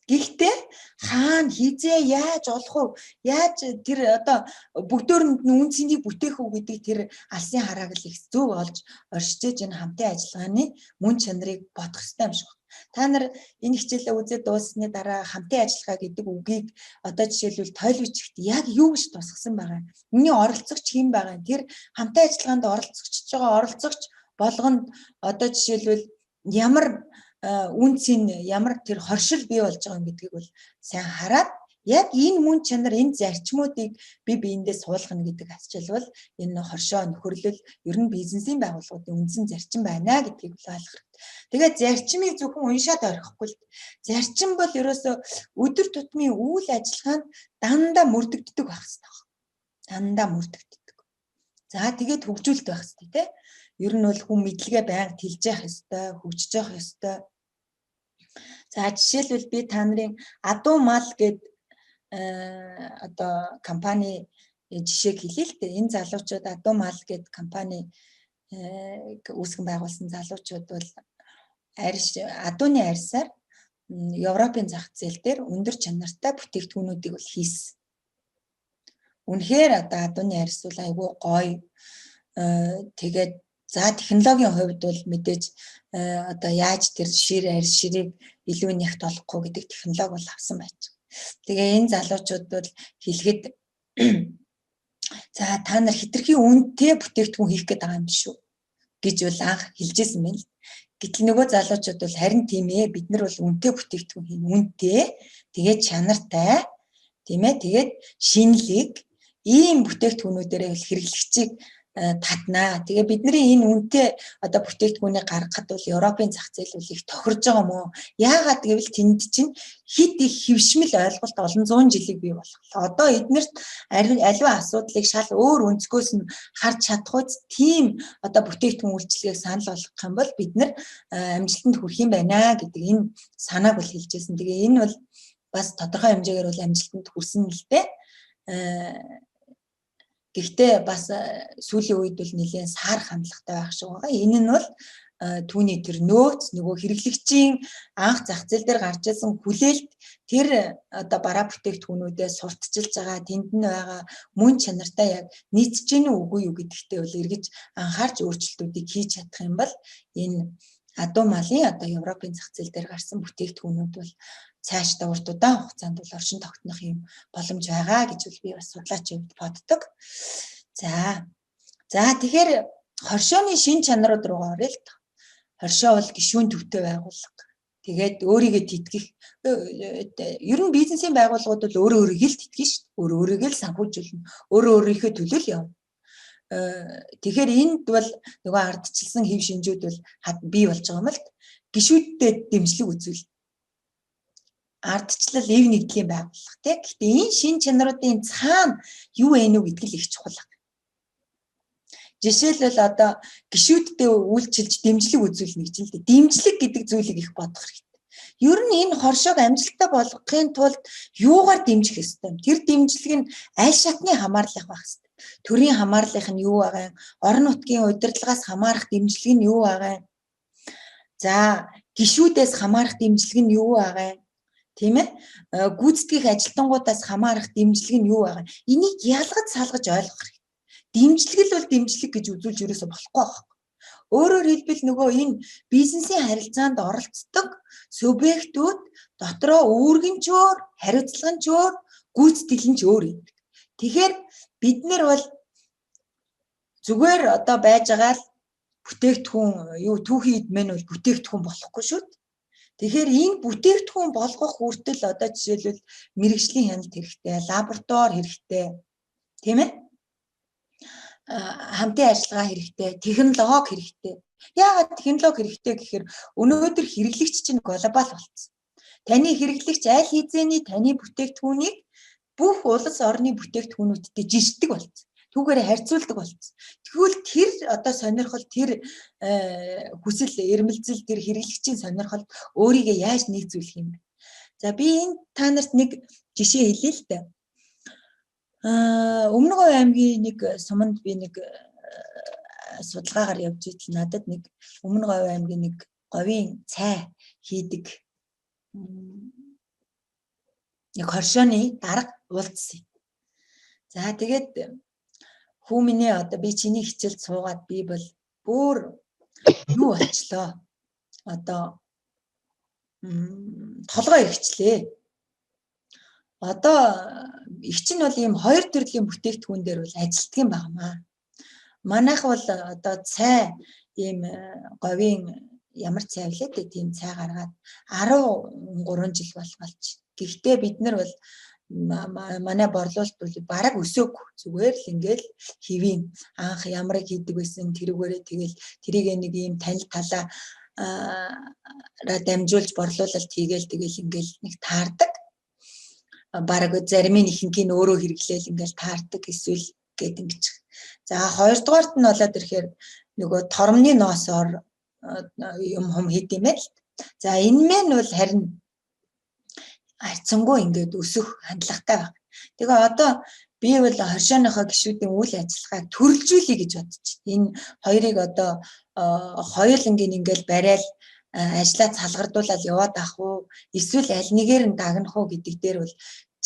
Гэхдээ хаана хизээ яаж олох вэ? Яаж тэр одоо бүгдөөрөнд нь үн цэнийг бүтээх үү гэдэг тэр алсын харааг л их зөв олж оршиж энэ хамтын ажиллагааны мөн чанарыг бодох хэрэгтэй юм шиг байна. Та нар энэ хичээлээ үзээд дууссаны дараа хамтын ажиллагаа гэдэг үгийг одоо жишээлбэл тойл бичигт яг юу гэж тусгасан байгаа. Үүний оролцогч хэн байгаа? Тэр хамтын ажиллагаанд оролцогч байгаа оролцогч болгонд одоо жишээлбэл ямар үнцийн ямар тэр хоршил бий болж байгаа юм гэдгийг бол сайн хараад яг энэ мөн чанар, энэ зарчмуудыг би биендээ суулгана гэдэг ачаал бол энэ хоршоо нөхөрлөл ер нь бизнесийн байгууллагуудын үндсэн зарчим байна гэдгийг бол ойлгох хэрэгтэй. Тэгээд зарчмыг зөвхөн уншаад орхихгүй л. Зарчим бол ерөөсөө өдөр тутмын үйл ажиллагаанд дандаа мөрдөгддөг байх хэрэгтэй. Дандаа мөрдөгддөг. За тэгээд хөгжүүлэлт байх хэрэгтэй, тий. Ер нь бол хүн мэдлэгээ байнга тэлж явах ёстой, хөгжиж явах ёстой. За жишээлбэл би та нарын Адуу мал гээд одоо компани жишээг хэлье л дээ. Энэ залуучууд Адуу мал гээд компани үүсгэн байгуулсан залуучууд бол арьс, адууны арьсаар Европын зах зээл дээр өндөр чанартай бүтээгдэхүүнүүдийг бол хийсэн. Үнэхээр одоо адууны арьс бол айгүй гоё. Тэгээд за технологийн хувьд бол мэдээж одоо яаж тэр шир арьс ширийг илүү нягт болохгүй гэдэг технологи бол авсан байж. Тэгээ энэ залуучууд бол хэлэхэд за та нар хэтэрхий үнэтэй бүтээгдэхүүн хийх гээд байгаа юм биш үү гэж бол анх хэлжсэн байна л. Гэтэл нөгөө залуучууд бол харин тийм ээ, бид нар бол үнэтэй бүтээгдэхүүн хийнэ. Үнэтэй, тэгээд чанартай, тийм ээ, тэгээд шинэлэг ийм бүтээгдэхүүнүүдээрээ хэрэглэгчийг татнаа. Тэгээ бидний энэ үнэтэй одоо бүтээгдэхүүнийг гаргахад бол Европын зах зээл бол их тохирж байгаа юм уу? Яагаад гэвэл тэнд чинь хит их хэвшмэл ойлголт олон зуун жилийг бий болголоо. Одоо эднэрт аливаа асуудлыг шал өөр өнцгөөс нь харж чадахгүй тийм одоо бүтээгдэхүүн үйлчилгээг санал болгох юм бол бид нар амжилтанд хүрэх юм байна гэдэг энэ санааг бол хэлж байсан. Тэгээ энэ бол бас тодорхой хэмжээгээр бол амжилтанд хүрсэн л дээ. Гэхдээ бас сүүлийн үед бол нэлээд саарах хандлагатай байх шиг байгаа. Энэ нь бол түүний тэр нөөц, нөгөө хэрэглэгчийн анх зах зээл дээр гарч ирсэн хүлээлт тэр одоо бараа бүтээгдэхүүнүүдээ сурталчилж байгаа, тэнд нь байгаа мөн чанартай яг нийцэж гэнэ үгүй юу гэдэгтээ бол эргэж анхаарч өөрчлөлтүүдийг хийж чадах юм бол энэ адуу малын одоо Европын зах зээл дээр гарсан бүтээгдэхүүнүүд бол цаашдаа урт удаан хугацаанд бол оршин тогтнох юм боломж байгаа гэж би бас судлаачийн хувьд боддог. За тэгэхээр хоршооны шин чанарууд руугаа оръё л доо. Хоршоо бол гишүүн төвтэй байгууллага. Тэгээд өөрийгөө тэтгэх, ер нь бизнесийн байгууллагууд бол өөрөө өөрийгөө л тэтгэн шүү дээ. Өөрөө өөрийгөө л санхүүжүүлнэ. Өөрөө өөрийнхөө төлөө л явна. Тэгэхээр энд бол нөгөө ардчилсан хэв шинжүүд бол бий болж байгаа юм л. Гишүүддээ дэмжлэг үзүүл. Ардчлал эв нэгдлийн байгууллага тий. Гэхдээ энэ шин чанаруудын цаана юу вэ нү гэдэг л их чухал. Жишээлбэл одоо гишүүддээ үйлчилж дэмжлэг үзүүлнэ гэж л дээ. Дэмжлэг гэдэг зүйлийг их бодох хэрэгтэй. Ер нь энэ хоршоог амжилттай болгохын тулд юугаар дэмжих ёстой юм? Тэр дэмжлэг нь аль шатны хамаарлах байх ёстой. Төрийн хамаарлах нь юу байгаа юм? Орон нутгийн удирдлагаас хамаарах дэмжлэг нь юу байгаа юм? За гишүүдээс хамаарах дэмжлэг нь юу байгаа юм? Тийм ээ? Гүйцэтгэх ажилтнуудаас хамаарах дэмжлэг нь юу байгаа юм? Энийг ялгаж салгаж ойлгох хэрэгтэй. Дэмжлэг л бол дэмжлэг гэж үзүүлж ерөөсө болохгүй байхгүй. Өөрөөр хэлбэл нөгөө энэ бизнесийн харилцаанд оролцдог субъектүүд дотроо үүрэг нь ч өөр, хариуцлага нь ч өөр, гүйцэтгэл нь ч өөр гэдэг. Тэгэхээр бид нар бол зүгээр одоо байж байгаа л бүтээгдэхүүн юу түүхийн эд мэн бол бүтээгдэхүүн болохгүй шүү дээ. Тэгэхээр энэ бүтээгдэхүүн болгох хүртэл одоо жишээлбэл мэргэжлийн хяналт хэрэгтэй, лаборатори хэрэгтэй, тийм ээ? Хамтын ажиллагаа хэрэгтэй, технологи хэрэгтэй. Яагаад технологи хэрэгтэй гэхээр өнөөдөр хэрэглэгч чинь глобал болсон. Таны хэрэглэгч аль хэзээний таны бүтээгдэхүүнийг бүх улс орны бүтээгдэхүүнүүдтэй жишдэг болсон. Түүгээр харьцуулдаг болсон. Тэгвэл тэр одоо сонирхол, тэр хүсэл эрмэлзэл, тэр хэрэглэгчийн сонирхолд өөрийгөө яаж нийцүүлэх юм бэ? За би энэ та нарт нэг жишээ хэлье л дээ. Өмнө Говь аймгийн нэг суманд би нэг судалгаагаар явж идэл надад нэг Өмнө Говь аймгийн нэг говийн цай хийдэг нэг хоршооны дарга уулзсан. За тэгээд хүү минь ээ одоо би чиний хичээлд суугаад би бол бүр юу болчлоо. Одоо толгой эргэчлээ. Одоо их чинь бол ийм хоёр төрлийн бүтээгдэхүүн дээр бол ажилтдаг юм байна. Манайх бол одоо цай ийм говийн Ямар цай влээ дээ, тийм цай гаргаад 13 жил болох болж. Гэхдээ бид нар бол манай борлуулалт бол бараг өсөөгүй. Зүгээр л ингээл хэвийн анх ямарыг хийдэг байсан тэрүүгээрээ тэгэл тэрийг нэг ийм танил талаа дамжуулж борлуулалт хийгээл тэгэл ингээл нэг таардаг. Бараг зарим нь ихэнх нь өөрөө хэрэглээл ингээл таардаг эсвэл гээд ингэж. За, хоёрдугаарт нь болоод ирэхээр нөгөө тормны ноосоор юм хум хийд юм байл. За, энэ мэн бол харин харьцангуй ингээд өсөх хандлагатай байна. Тэгээ одоо би бол хоршооныхоо гишүүдийн үйл ажиллагааг төрөлжүүлье гэж бодож байна. Энэ хоёрыг одоо хоёулангийн ингээл барайл ажлаа цалгардуулаад яваад ах уу, эсвэл аль нэгээр нь дагнах уу гэдэг дээр бол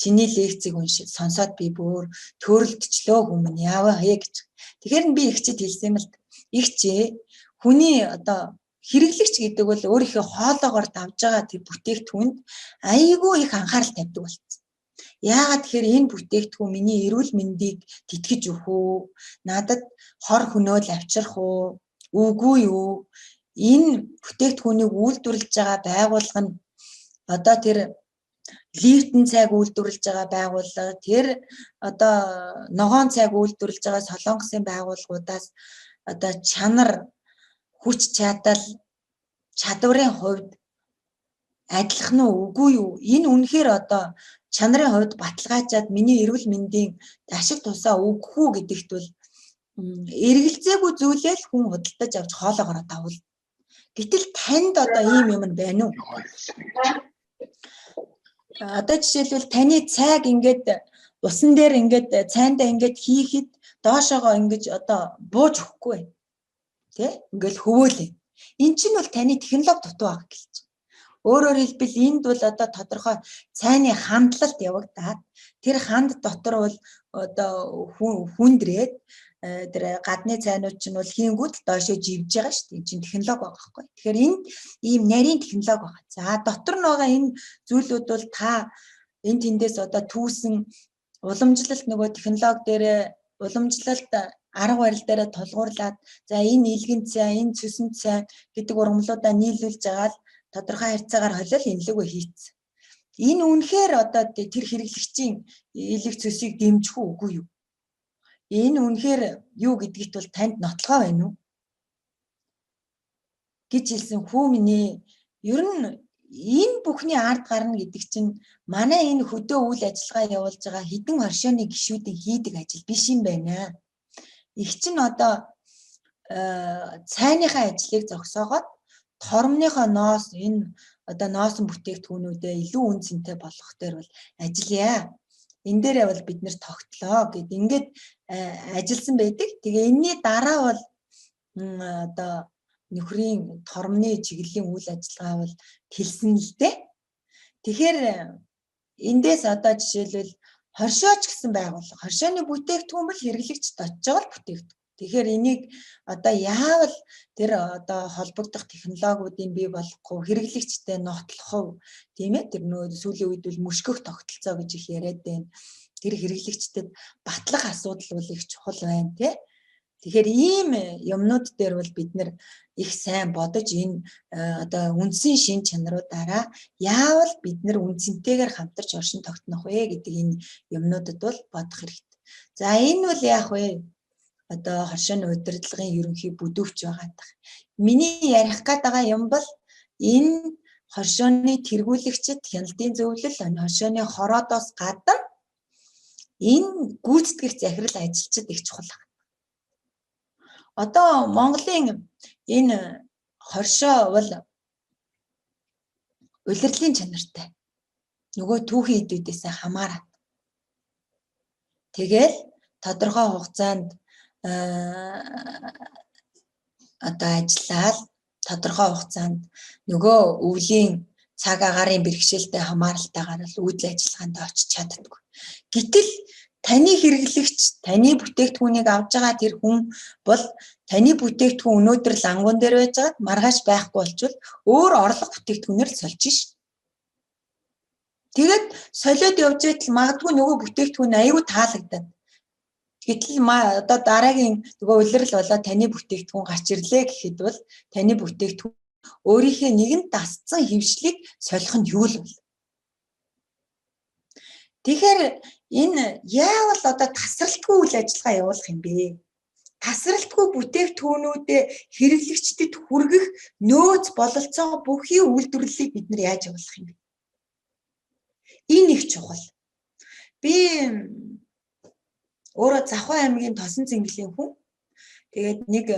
чиний лекцийг уншиж сонсоод би бүр төөрөлдчлөө хүмүүн яаваа хэ гэж. Тэгэхээр би ихчэд хэлсэн юм л, ихчээ, хүний одоо хэрэглэгч гэдэг бол өөрийнхөө хоолоогоор давж байгаа тэр бүтээгдэхүүнд айгүй их анхаарал тавьдаг болсон. Яагаад тэгэхээр энэ бүтээгдэхүүн миний эрүүл мэндийг тэтгэж өгөх үү? Надад хор хөнөөл авчрах уу? Үгүй юу? Энэ бүтээгдэхүүнийг үйлдвэрлэж байгаа байгууллага нь одоо тэр Липтон цайг үйлдвэрлэж байгаа байгууллага, тэр одоо ногоон цайг үйлдвэрлэж байгаа Солонгосын байгууллагуудаас одоо чанар, хүч чадал, чадварын хувьд адилхан уу, үгүй юу? Энэ үнэхээр одоо чанарын хувьд баталгаажаад миний эрүүл мэндийн ашиг тусаа өгөх үү гэдэгт бол эргэлзээгүй зүйлээ л хүн худалдаж авч хоолоогоороо давал. Гэтэл танд одоо ийм юм байна уу? Одоо жишээлбэл, таны цайг ингээд усан дээр ингээд цайндаа ингээд хийхэд доошоогоо ингэж одоо бууж өгөхгүй байна. Тэ? Ингээл хөвөөлээ. Эн чинь бол таны технологи дутуу байгаа гэж. Өөрөөр хэлбэл, энд бол одоо тодорхой цайны хандлалт явагдаад, тэр ханд дотор бол одоо хүндрээд, тэр гадны цайнууд чинь бол хийнгүүт доошоо живж байгаа шүү дээ. Энэ чинь технологи байгаа байхгүй. Тэгэхээр энд ийм нарийн технологи байгаа. За, дотор нь байгаа энэ зүйлүүд бол та энэ тэндээс одоо түүсэн уламжлалт нөгөө технологи дээрээ, уламжлалт арга барил дээрээ тулгуурлаад, за, энэ илгэн цай, энэ цөсөн цай гэдэг ургамлуудаа нийлүүлж байгаа л тодорхой харьцаагаар холиол энэлэгөө хийцэн. Энэ үнэхээр одоо тэр хэрэглэгчийн элэг цөсийг дэмжих үү, үгүй юу? Энэ үнэхээр юу гэдэгт бол танд нотлогоо байна уу? гэж хэлсэн. Хүү миний, ер нь энэ бүхний ард гарна гэдэг чинь манай энэ хөдөө үйл ажиллагаа явуулж байгаа хэдэн хоршооны гишүүдийн хийдэг ажил биш юм байна. Их чинь одоо цайныхаа ажлыг зогсоогоод тормныхоо ноос, энэ одоо ноосон бүтээгдэхүүнүүдээ илүү үн цэнтэй болгох дээр бол ажиллая. Энэ дээрээ бол бид нэр тогтлоо гэд ингээд ажилласан байдаг. Тэгээ энэний дараа бол одоо нөхрийн тормны чиглэлийн үйл ажиллагаа бол тэлсэн л дээ. Тэгэхээр эндээс одоо жишээлбэл хоршооч гэсэн байгууллага, хоршооны бүтээгдэхүүн бол хэрэглэгчд очиж байгаа л бүтээгдэхүүн. Тэгэхээр энийг одоо яавал тэр одоо холбогдох технологиудыг бий болгохгүй, хэрэглэгчтэй нотлох уу, тийм ээ, тэр нөө сүүлийн үед бол мөшгөх тогтолцоо гэж их яриад байна. Тэр хэрэглэгчдэд батлах асуудал бол их чухал байна, тий. Тэгэхээр ийм юмнууд дээр бол бид нэр их сайн бодож, энэ одоо үндсэн шин чанаруудаараа яавал бид нэр үндсэнтэйгээр хамтарч оршин тогтнох вэ гэдэг энэ юмнуудад бол бодох хэрэгтэй. За, энэ бол яах вэ? Одоо хоршооны удирдлагын ерөнхий бүдүүвч байгаа дах. Миний ярих гээд байгаа юм бол энэ хоршооны тэргүүлэгчид, хяналтын зөвлөл, хоршооны хороодоос гадна энэ гүйцэтгэх захирал ажилчид их чухал байна. Одоо Монголын энэ хоршоо бол улирлын чанартай. Нөгөө түүхийн эдүүдээс хамаарат. Тэгэл тодорхой хугацаанд одоо ажиллаад, тодорхой хугацаанд нөгөө өвлийн цаг агаарын бэрхшээлтэй хамааралтайгаар л үүдэл ажиллагаанд очиж чаддаггүй. Гэтэл таны хэрэглэгч, таны бүтээгдэхүүнийг авж байгаа тэр хүн бол таны бүтээгдэхүүн өнөөдөр лангуун дээр байж байгаад маргааш байхгүй болчвол өөр орлого бүтээгдэхүүнээр л сольж ш. Тэгээд солиод явж байтал магадгүй нөгөө бүтээгдэхүүн аюу таалагдаад. Гэтэл одоо дараагийн нөгөө улирал болоод таны бүтээгдэхүүн гарч ирлээ гэхэд бол таны бүтээгдэхүүн Өөрийнхөө нэгэн дасцсан хөвшлийг солих нь юу л вэ? Тэгэхээр энэ яавал одоо тасралтгүй үйл ажиллагаа явуулах юм бэ? Тасралтгүй бүтээгдэхүүнүүдээ хэрэглэгчдэд хүргэх нөөц бололцоо бүхий үйлдвэрлэлийг бид нар яаж явуулах юм бэ? Энэ их чухал. Би өөрөө Завхан аймгийн Тосон цэнгэлийн хүн. Тэгээд нэг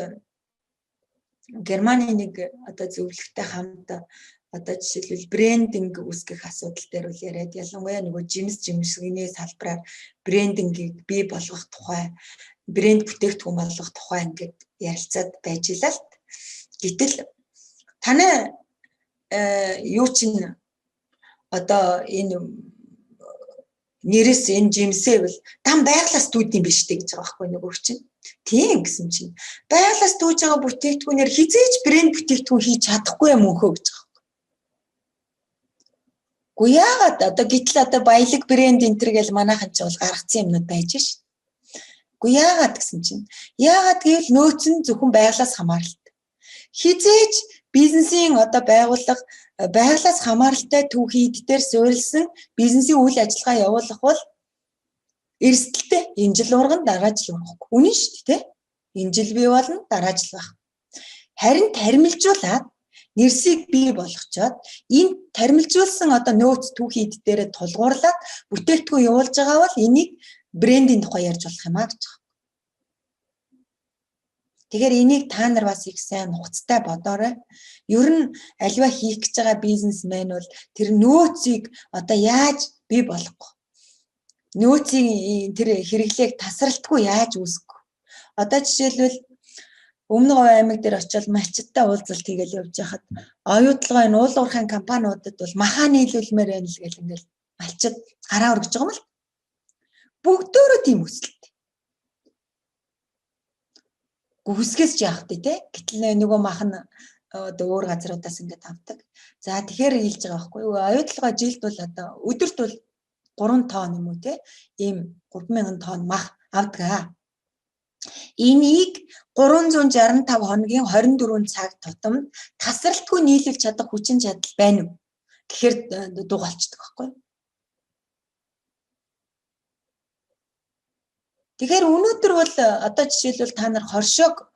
Германы нэг одоо зөвлөгтэй хамт одоо жишээлбэл брендинг үүсгэх асуудал дээр үл яриад, ялангуяа нөгөө жимс жимсгний салбараар брендингийг бий болгох тухай, брэнд бүтээгдэхүүн болгох тухай ингээд ярилцаад байж илаа л. Гэтэл танай юу чинь одоо энэ нэрээс энэ жимсээ бол дам байглаас дүүд юм биш үү гэж байгаа байхгүй нөгөө чинь. Тийм гэсэн чинь байглаас дүүж байгаа бүтээгдэхүүнээр хизээж брэнд бүтээгдэхүүн хийж чадахгүй юм өөхөө гэж байгаа. Гэхдээ яагаад одоо гэтэл одоо баялаг брэнд энэ төр гэл манайхан ч бол гаргацсан юмнууд байж ш. Гэхдээ яагаад гэсэн чинь яагаад гэвэл нөөц нь зөвхөн байглаас хамааралтай. Хизээж бизнесийн одоо байгууллага байглаас хамааралтай түүхийд дээр суурилсан бизнесийн үйл ажиллагаа явуулах бол эрсдэлтэй. Энэ жил урган, дараа жил ургахгүй. Үнэн шүү дээ, тэ? Энэ жил бий болно, дараа жил байх. Харин тармилжуулаад нэрсийг бий болгочоод энэ тармилжуулсан одоо нөөц түүхийд дээрээ тулгуурлаад бүтээгдэхүүн явуулж байгаа бол энийг брендийн тухай ярьж болох юм а гэж байгаа. Тэгэхээр энийг та нар бас их сайн нухацтай бодоорой. Ер нь альва хийх гэж байгаа бизнесмен бол тэр нөөцийг одоо яаж бий болгох вэ? Нөөцийн тэр хэрэглээг тасралтгүй яаж үүсгэх вэ? Одоо жишээлбэл Өмнө говь аймаг дээр очиод малчидтай уулзалт хийгээл явж байхад оюутлогоо энэ уул уурхайн компаниудад бол маха нийлүүлмээр байна л гэл ингээл малчид гараа өргөж байгаа юм л. Бүгдөөрөө тийм өсөлт. Гүсгээс ч яах вэ те? Гэтэл нөгөө мах нь одоо өөр газруудаас ингээд авдаг. За тэгэхээр хэлж байгаа байхгүй юу? Оюутлогоо жилд бол одоо өдөрт бол 3 тонн юм уу те? Ийм 3000 тонн мах авдаг. Энийг 365 хоногийн 24 цаг тутамд тасралтгүй нийлүүлж чадах хүчин чадал байна уу? Гэхээр дуугалчдаг байхгүй юу? Тэгэхээр өнөөдөр бол одоо жишээлбэл та нар хоршоог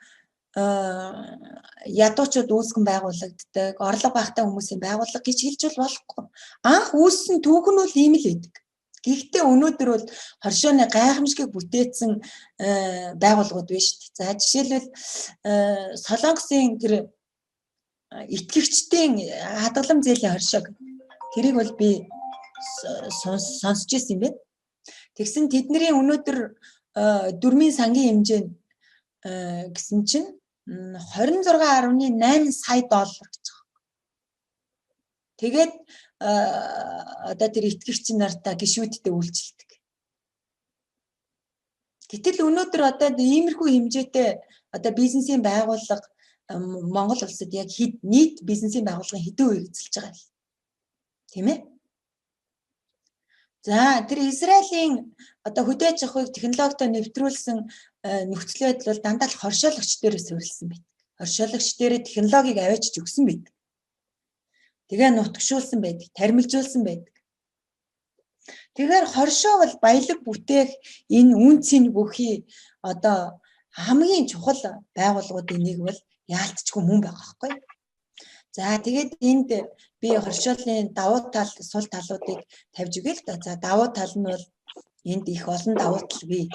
ядуучууд үүсгэн байгуулагддаг, орлого багтай хүмүүсийн байгууллага гэж хэлж бол болохгүй. Анх үүссэн түүх нь бол ийм л байдаг. Гэхдээ өнөөдөр бол хоршооны гайхамшигыг бүтээсэн байгууллагууд байна шүү дээ. За жишээлбэл Солонгосын тэр итгэгчдийн хадгалам зээлийн хоршоог тэрийг бол би сонсч ирсэн юм байна. Тэгсэн тэдний өнөөдөр дөрмийн сангийн хэмжээ гэсэн чинь 26.8 сая доллар гэж байгаа. Тэгээд одоо тэр итгэгч нартаа гишүүдтэй үйлчилдэг. Гэтэл өнөөдөр одоо иймэрхүү хэмжээтэй одоо бизнесийн байгууллага Монгол улсад яг нийт бизнесийн байгууллагын хэдэн үеийг эзэлж байгаа юм. Тийм ээ? За тэр Израилийн одоо хөдөө аж ахуйг технологитой нэвтрүүлсэн нөхцөл байдал бол дандаа л хоршоологч дээрээ суурилсан байдаг. Хоршоологч дээрээ технологиг аваачиж өгсөн байдаг. Тэгээ нутагшуулсан байдаг, тармилжуулсан байдаг. Тэгэхээр хоршоо бол баялаг бүтээх энэ үнцийн бүхий одоо хамгийн чухал байгууллагуудын нэг бол яалтчгүй мөн байгаа байхгүй. За тэгээд энд би хоршоолын давуу тал, сул талуудыг тавьж өгье л да. За давуу тал нь бол энд их олон давуу тал бий.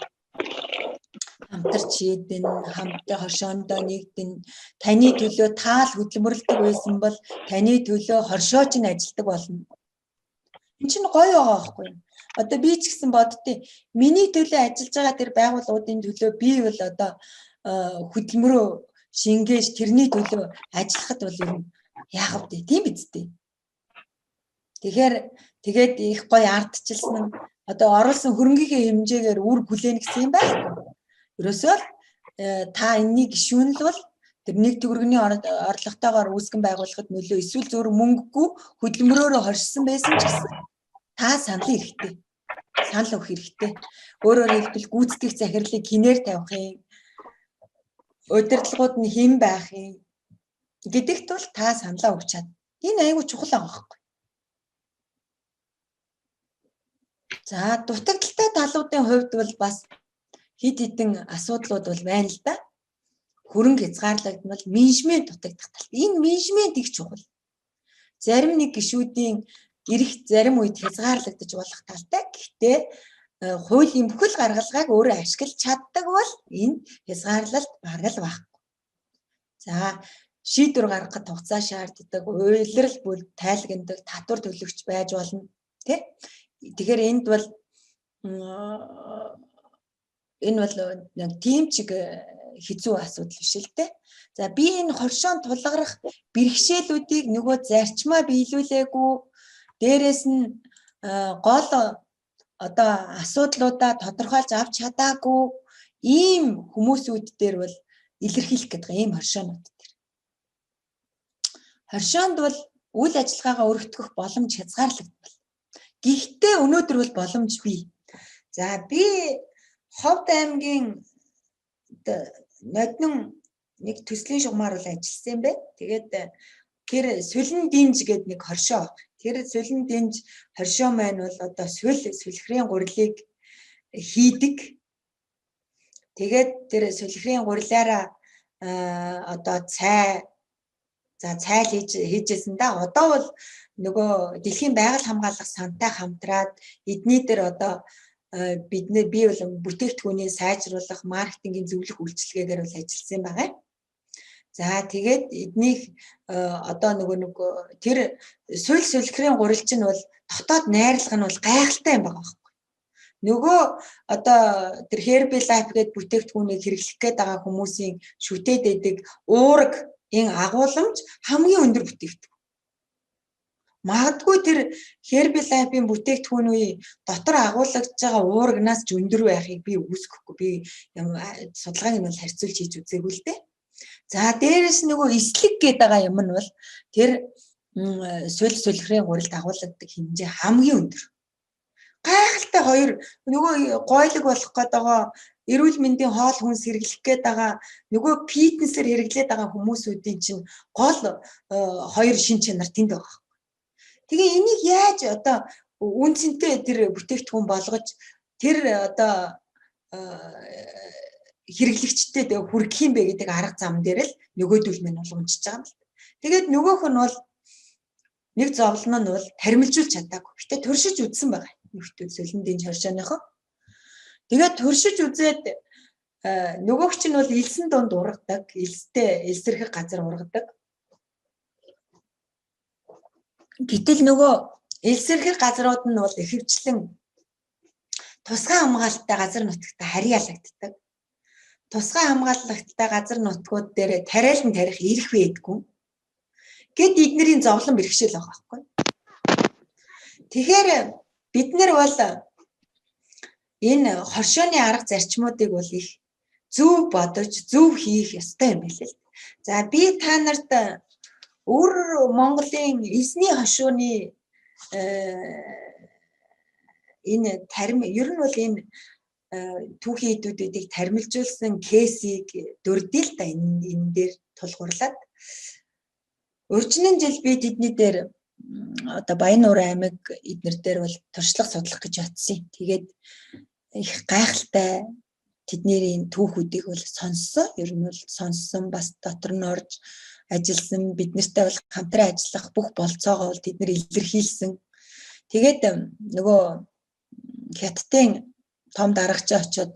Хамтарч шийдэн, хамтдаа хоршоондоо нэгдэн, таны төлөө таал хөдөлмөрлөдөг байсан бол таны төлөө хоршооч нь ажилдаг болно. Энд чинь гоё байгаа байхгүй юу? Одоо би ч гэсэн боддیں۔ Миний төлөө ажиллаж байгаа тэр байгууллагуудын төлөө би бол одоо хөдөлмөрөө шингээж тэрний төлөө ажиллахад бол ер нь яах вэ? Тийм биз дээ. Тэгэхээр тэгээд их гоё ардчилсан нь одоо оруулсан хөрөнгийнхээ хэмжээгээр үр хүлээнэ гэсэн юм байхгүй. Ерөөсөө л та энэний гишүүн л бол тэр нэг төгрөгийн орлоготойгоор үүсгэн байгуулахад нөлөө эсвэл зөв мөнгөгүй хөдөлмөрөөрөө хоршсон байсан ч гэсэн та саналын хэрэгтэй. Санал өгөх хэрэгтэй. Өөрөөр хэлбэл гүйцэтгэх захирлыг хинээр тавих юм? Удирдлагууд нь хэн байх юм? Гэдэгт бол та саналаа өгч чад. Энэ айгүй чухал байгаа байхгүй. За дутагдaltaй талуудын хувьд бол бас хэд хэдэн асуудлууд бол байна л да. Хөрөнгө хязгаарлагдмал, менежмент дутагдах тал. Энэ менежмент их чухал. Зарим нэг гишүүдийн эрх зарим үед хязгаарлагдаж болох талтай. Гэхдээ хуулийн бүхэл гаргалгааг өөрөө ашиглаж чаддаг бол энэ хязгаарлалт бараг л байхгүй. За шийдвэр гаргахад хугацаа шаарддаг, уйлрал бүл тайлгнадаг, татвар төлөгч байж болно, тий? Тэгэхээр энд бол энэ бол нэг тийм чиг хэцүү асуудал биш л дээ. За би энэ хоршоон тулгарах бэрхшээлүүдийг нөгөө зарчмаа биелүүлээгүй, дээрэс нь гол одоо асуудлуудаа тодорхойлж авч чадаагүй ийм хүмүүсүүд дээр бол илэрхийлэх гэдэг ийм хоршоонууд дээр. Хоршоонд бол үйл ажиллагаагаа өргөтгөх боломж хязгаарлагдмал. Гэхдээ өнөөдөр бол боломж бий. За би Ховд аймгийн ноднон нэг төслийн шугамар бол ажилласан юм байна. Тэгээд тэр сүлэн динж гэдэг нэг хоршоо. Тэр сүлэн динж хоршоо маань бол одоо сүл сүлхрийн гурилыг хийдэг. Тэгээд тэр сүлхрийн гурилаараа одоо цай за цайл хийжсэн да. Одоо бол нөгөө дэлхийн байгаль хамгаалах сантай хамтраад эдний дээр одоо бидний би бол бүтээгдэхүүнийг сайжруулах, маркетингийн зөвлөх үйлчилгээгээр бол ажилласан байгаа. За тэгээд эднийх одоо нөгөө нэг тэр суйл сүлхрийн гурил чинь бол дотоод найрлага нь бол гайхалтай юм байгаа байхгүй. Нөгөө одоо тэр Herbalife гэдэг бүтээгдэхүүнийг хэрэглэх гээд байгаа хүмүүсийн шүтээд байдаг уураг энэ агууламж хамгийн өндөр бүтээгдэхүүн. Магадгүй тэр Herbalife-ийн бүтээгдэхүүний дотор агуулгадж байгаа уурагнаас ч өндөр байхыг би үгүйсгэхгүй. Би судалгааг нь бол харьцуулж хийж үзээгүй л дээ. За дээрэс нөгөө эслэг гэдэг байгаа юм нь бол тэр сул сүлхрийн гурилд агуулгадаг хэмжээ хамгийн өндөр. Гайхалтай хоёр нөгөө гойлог болох гээд байгаа, эрүүл мэндийн хоол хүнс хэрэглэх гээд байгаа, нөгөө фитнесээр хэрэглээд байгаа хүмүүсүүдийн чинь гол хоёр шин чанар тэнд байгаа. Тэгээ энийг яаж одоо үн цэнтэй тэр бүтээгдэхүүн болгож тэр одоо хэрэглэгчдэд хүргэх юм бэ гэдэг арга зам дээр л нөгөөдөл мань бол унжиж байгаа юм л. Тэгээд нөгөөх нь бол нэг зовлон нь бол тармилжуулж чадаагүй. Гэтэ туршиж үзсэн байгаа. Нөхдөд сөлөн дэнж хоршооныхоо. Тэгээд туршиж үзээд нөгөөх чинь бол элсэн дунд ургадаг, элстэй элсэрхэг газар ургадаг. Гэтэл нөгөө элсэрхэг газрууд нь бол ихэвчлэн тусгай хамгаалалттай газар нутагт харьяалагддаг. Тусгай хамгаалалттай газар нутгууд дээр тариалан тарих ирэх байдгүй. Гэт эднэрийн зовлон бэрхшээл байгаа байхгүй. Тэгэхээр бид нар бол энэ хоршооны арга зарчмуудыг бол их зөв бодож, зөв хийх ёстой юм билээ л. За би та нарт өр Монголын эзний хошууны энэ тарим ер нь бол энэ түүхийн эдүүдийг тармилжуулсан кейсийг дурдъя л да энэ дээр тулгуурлаад. Уржин жил би тэдний дээр одоо Баян-Нуур аймаг эднэр дээр бол туршлага судлах гэж очсон. Тэгээд их гайхалтай тэдний түүхүүдийг бол сонссон. Ер нь бол сонссон, бас дотор нь орж ажилласан, бид нартай бол хамтран ажиллах бүх болцоогоо бол тэд нар илэрхийлсэн. Тэгээд нөгөө Хятадын том дарагчаа очиод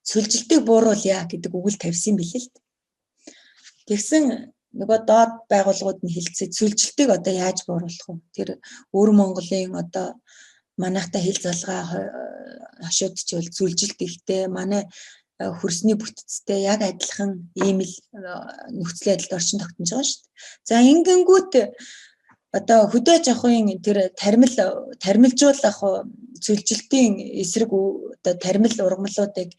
сүлжилтийг бууруулъя гэдэг үг л тавьсан билээ л. Тэгсэн нөгөө доод байгууллагууд нь хэлцээд сүлжилтийг одоо яаж бууруулах вэ? Тэр өвөр Монголын одоо манайхтай хил залгаа хошууд ч бол сүлжилт ихтэй, манай хөрсний бүтцтэй яг адилхан ийм л нөхцөл байдалд орчин тогтнож байгаа шүү дээ. За ингэнгүүт одоо хөдөө аж ахуйн тэр тармилжуулах сүлжилтийн эсрэг одоо тармил ургамлуудыг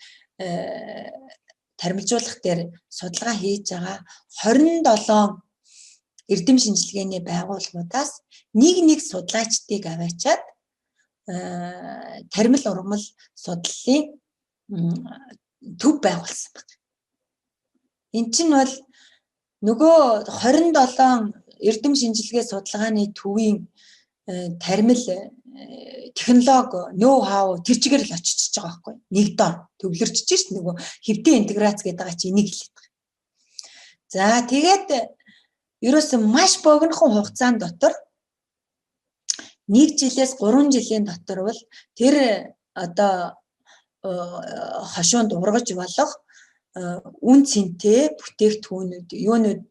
тармилжуулах дээр судалгаа хийж байгаа 27 эрдэм шинжилгээний байгууллагуудаас нэг судлаачдыг аваачаад тармил ургамал судлалын төв байгуулсан байна. Эн чинь бол Нөгөө 27 эрдэм шинжилгээ судалгааны төвийн тармил технологи ноу хау тэр чигээр л очиж байгаа байхгүй. Нэг дор төвлөрчж шít нөгөө хэвдэн интеграц гэдэг байгаа чи энийг хэлээд байгаа. За тэгээд ерөөсөн маш богинохон хугацаанд дотор 1 жилээс 3 жилийн дотор бол тэр одоо хошуунд ургаж болох үн цэнтэй бүтээгдэхүүнүүд юунууд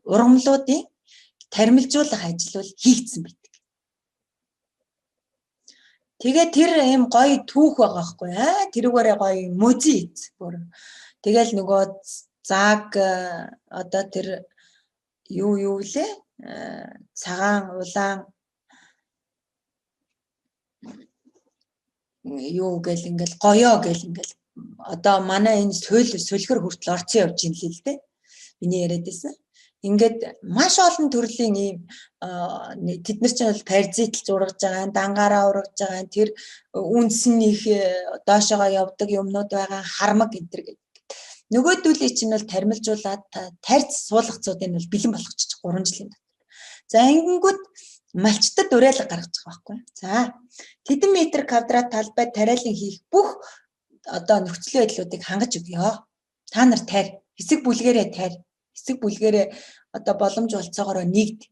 ургамлуудын тармилжуулах ажил бол хийгдсэн байдаг. Тэгээ тэр юм гоё түүх байгаа байхгүй аа, тэрүүгээрээ гоё музей бүр. Тэгэл нөгөө зааг одоо тэр юу лээ цагаан улаан юу гэл ингээл гоёо гэл ингээл одоо манай энэ сөлгөр хүртэл орцсон явж ин л дээ. Миний яриад байсан. Ингээд маш олон төрлийн ийм тэд нар чинь бол паразит л зургаж байгаа, дангаараа ургаж байгаа, тэр үндсэн их доошоогоо явдаг юмнууд байгаа, хармаг энэ төр гэдэг. Нөгөөдүүлээ чинь бол тармилжуулаад тарьц суулгацуудыг бол бэлэн болгочих 3 жилийн дотор. За ингэнгүүт малчтад уриалга гаргаж байгаа байхгүй. За тэдэн метр квадрат талбай тариалан хийх бүх одоо нөхцөл байдлуудыг хангаж өгье. Та нар тарь, хэсэг бүлгэрээ тарь, хэсэг бүлгэрээ одоо боломж болцоогоороо нэгд.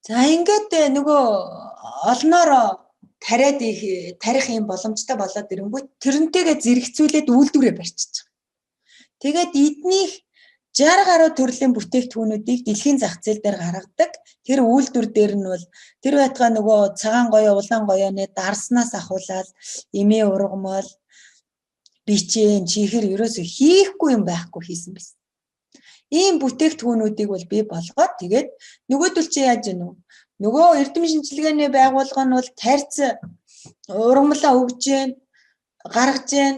За ингээд нөгөө олноор тариад тарих юм боломжтой болоод ирэнгүүт тэрнтэйгээ зэрэгцүүлээд үйлдвэрээ барьчихж байгаа. Тэгээд эднийх 60 гаруй төрлийн бүтээгдэхүүнүүдийг дэлхийн зах зээл дээр гаргадаг. Тэр үйлдвэр дээр нь бол тэр байтугай нөгөө цагаан гоёо, улаан гоёоны дарснаас ахуулаад эмээ ургамал, бичэн, чихэр ерөөсөө хийхгүй юм байхгүй хийсэн байсан. Ийм бүтээгдэхүүнүүдийг бол бий болгоод тэгээд нөгөөдөл чи яаж гэнэ үү? Нөгөө эрдэм шинжилгээний байгууллага нь бол тарьц ургамлаа өгж гэн, гаргаж гэн,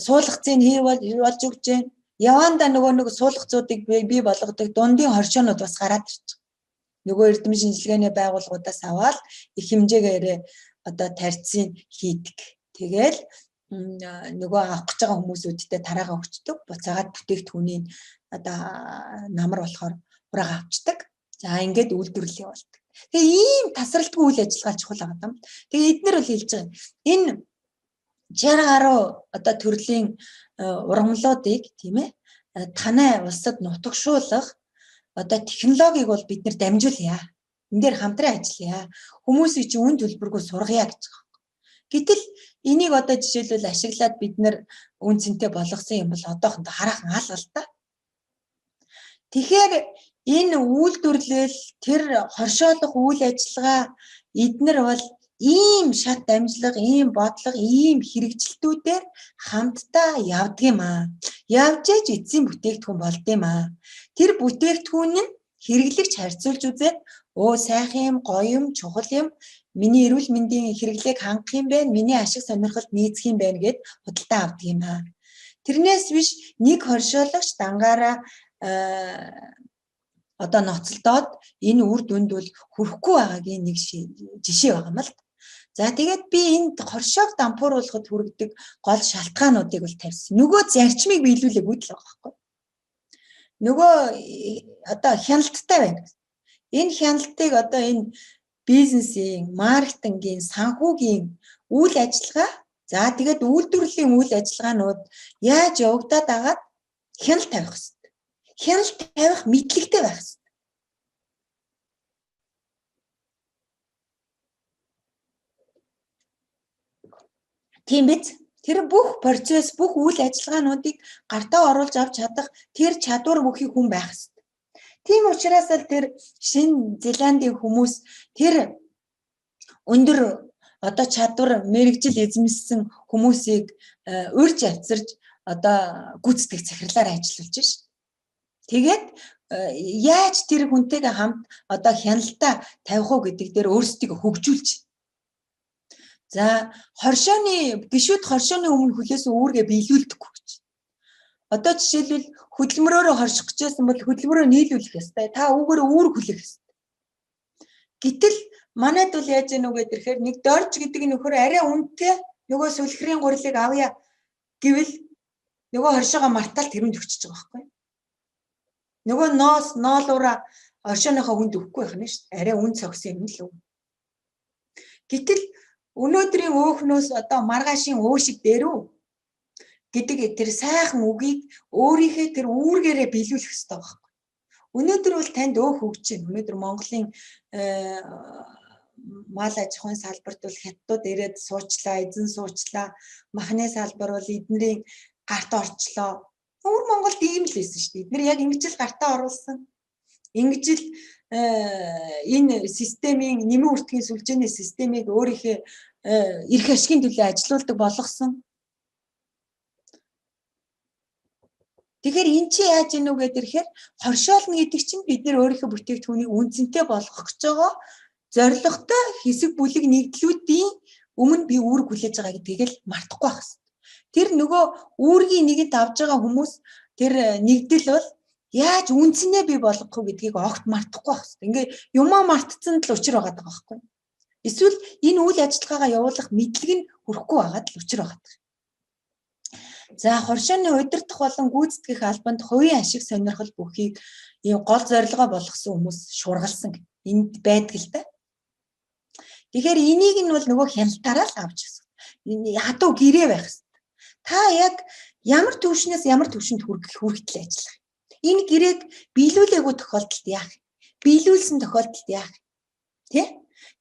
суулгацыг хий болж өгж гэн. Яванда нөгөө нэг суулгацуудыг бий болгодог дундын хоршоонууд бас гараад ирчих. Нөгөө эрдэм шинжилгээний байгууллагуудаас аваад их хэмжээгээр одоо тарьцыг хийдэг. Тэгэл нөгөө авах гэж байгаа хүмүүсүүдтэй тараагаа өгчдөг. Буцаагаад бүтээгдэхүүнийг одоо намар болохоор хураага авчдаг. За ингээд үйлдвэрлэл явуулдаг. Тэгээ ийм тасралтгүй үйл ажиллагаа чухал байгаа юм. Тэгээ эднэр бол хэлж байгаа. Энэ 60 гаруй одоо төрлийн ургамлуудыг тийм танай улсад нутагшуулах одоо технологиг бол бид нэр дамжуулъя. Энд дээр хамтран ажиллая. Хүмүүсийг чи үн төлбөргүй сургая гэж байгаа. Гэтэл энийг одоо жишээлбэл ашиглаад бид нэр үн цэнтэй болгосон юм бол одоохондоо хараахан алга л та. Тэгэхээр энэ үйлдвэрлэл, тэр хоршоолох үйл ажиллагаа эднэр бол ийм шат дамжлага, ийм бодлого, ийм хэрэгжилтүүдээр хамтдаа явдаг юм аа. Явж ээж эцсийн бүтээгдэхүүн болд юм аа. Тэр бүтээгдэхүүн нь хэрэглэгч харьцуулж үзээд өө сайхан юм, гоё юм, чухал юм, миний эрүүл мэндийн хэрэглээг хангах юм байна, миний ашиг сонирхолд нийцэх юм байна гэд худалдаа авдаг юм аа. Тэрнээс биш нэг хоршоологч дангаараа одоо ноцолдоод энэ үр дүнд бол хүрэхгүй байгаагийн нэг жишээ байгаа юм л. За тэгээд би энд хоршоог дампууруулахад хүргэдэг гол шалтгаануудыг бол тавьсан. Нөгөө зарчмыг биелүүлээгүй л байгаа байхгүй. Нөгөө одоо хяналттай байна. Энэ хяналтыг одоо энэ бизнесийн, маркетингийн, санхүүгийн үйл ажиллагаа, за тэгээд үйлдвэрлэлийн үйл ажиллагаанууд яаж явагдаад байгаад хяналт тавих хэрэгтэй. Хяналт тавих мэдлэгтэй байх хэрэгтэй. Тийм биз? Тэр бүх процесс, бүх үйл ажиллагаануудыг гартаа оруулж авч чадах тэр чадвар бүхий хүн байх хэрэгтэй. Тийм учраас л тэр Шинэ Зеландын хүмүүс тэр өндөр одоо чадвар мэргэжил эзэмшсэн хүмүүсийг урьж авчирч одоо гүйцэтгэх захирлаар ажиллуулж ш. Тэгээд яаж тэр хүнтэйгээ хамт одоо хяналтаа тавих уу гэдэг дээр өөрсдийгөө хөгжүүлж. За хоршооны гişүүд хоршооны өмнө хүлээсэн үүргээ биелүүлдэггүй гэж. Одоо жишээлбэл хөдөлмөрөөрөө хорших гэжсэн бол хөдөлмөрөө нийлүүлэх ёстой. Та үүгээрээ үүрэг хүлээх ёстой. Гэтэл манайд бол яаж яах нү гэхээр нэг дорж гэдэг нөхөр арай үнэтэй нөгөө сүлхрийн гурилыг авъя гэвэл Нөгөө хоршоогоо мартаал тэрэнд өгчөж байгаа байхгүй. Нөгөө ноос ноолуура оршооныхоо хүнд өгөхгүй байх нь шүү дээ. Арай үн цогсон юм л үг. Гэтэл өнөөдрийн өөхнөөс одоо маргаашийн өө шиг дээрүү гэдэг тэр сайхан үгийг өөрийнхөө тэр үүргээрээ биелүүлэх ёстой байхгүй. Өнөөдөр бол танд өөх өгч байна. Өнөөдөр Монголын мал аж ахуйн салбарт бол хятадууд ирээд суучлаа, эзэн суучлаа. Махны салбар бол эднэрийн гарт орчлоо. Өвөр Монголд ийм л байсан шүү дээ. Эднэр яг ингэж л гартаа оруулсан. Ингэж л энэ системийн нэмэн үртгийн сүлжээний системийг өөрийнхөө эрх ашигын төлөө ажилуулдаг болгосон. Тэгэхээр эн чинь яаж ийнү гэдэг ирэхээр хоршоолно гэдэг чинь бид нэр өөрийнхөө бүтээгдэхүүнийг үнцэнтэй болгох гэж байгаа зорилготой хэсэг бүлэг нэгдлүүдийн өмнө би үүрэг хүлээж байгаа гэдгийг л мартахгүй байх хэрэгтэй. Тэр нөгөө үүргийн нэгэнд авж байгаа хүмүүс тэр нэгдэл бол яаж үнцнээ бий болгох вэ гэдгийг огт мартахгүй байх хэрэгтэй. Ингээ юмаа мартцсан л учир байгаа даа байхгүй. Эсвэл энэ үйл ажиллагаагаа явуулах мэдлэг нь хүрэхгүй байгаад л учир байгаа даа. За хоршооны удирдах болон гүйцэтгэх албанд хувийн ашиг сонирхол бүхийг ийм гол зорилгоо болгосон хүмүүс шургалсан энд байдаг л да. Тэгэхээр энийг нь бол нөгөө хяналтаараа л авч ирсэн. Хатуу гэрээ байх хэрэгтэй. Та яг ямар түвшнээс ямар түвшинд хүргэтэл ажиллах. Энэ гэрээг биелүүлээгүй тохиолдолд яах вэ? Биелүүлсэн тохиолдолд яах вэ? Тэ?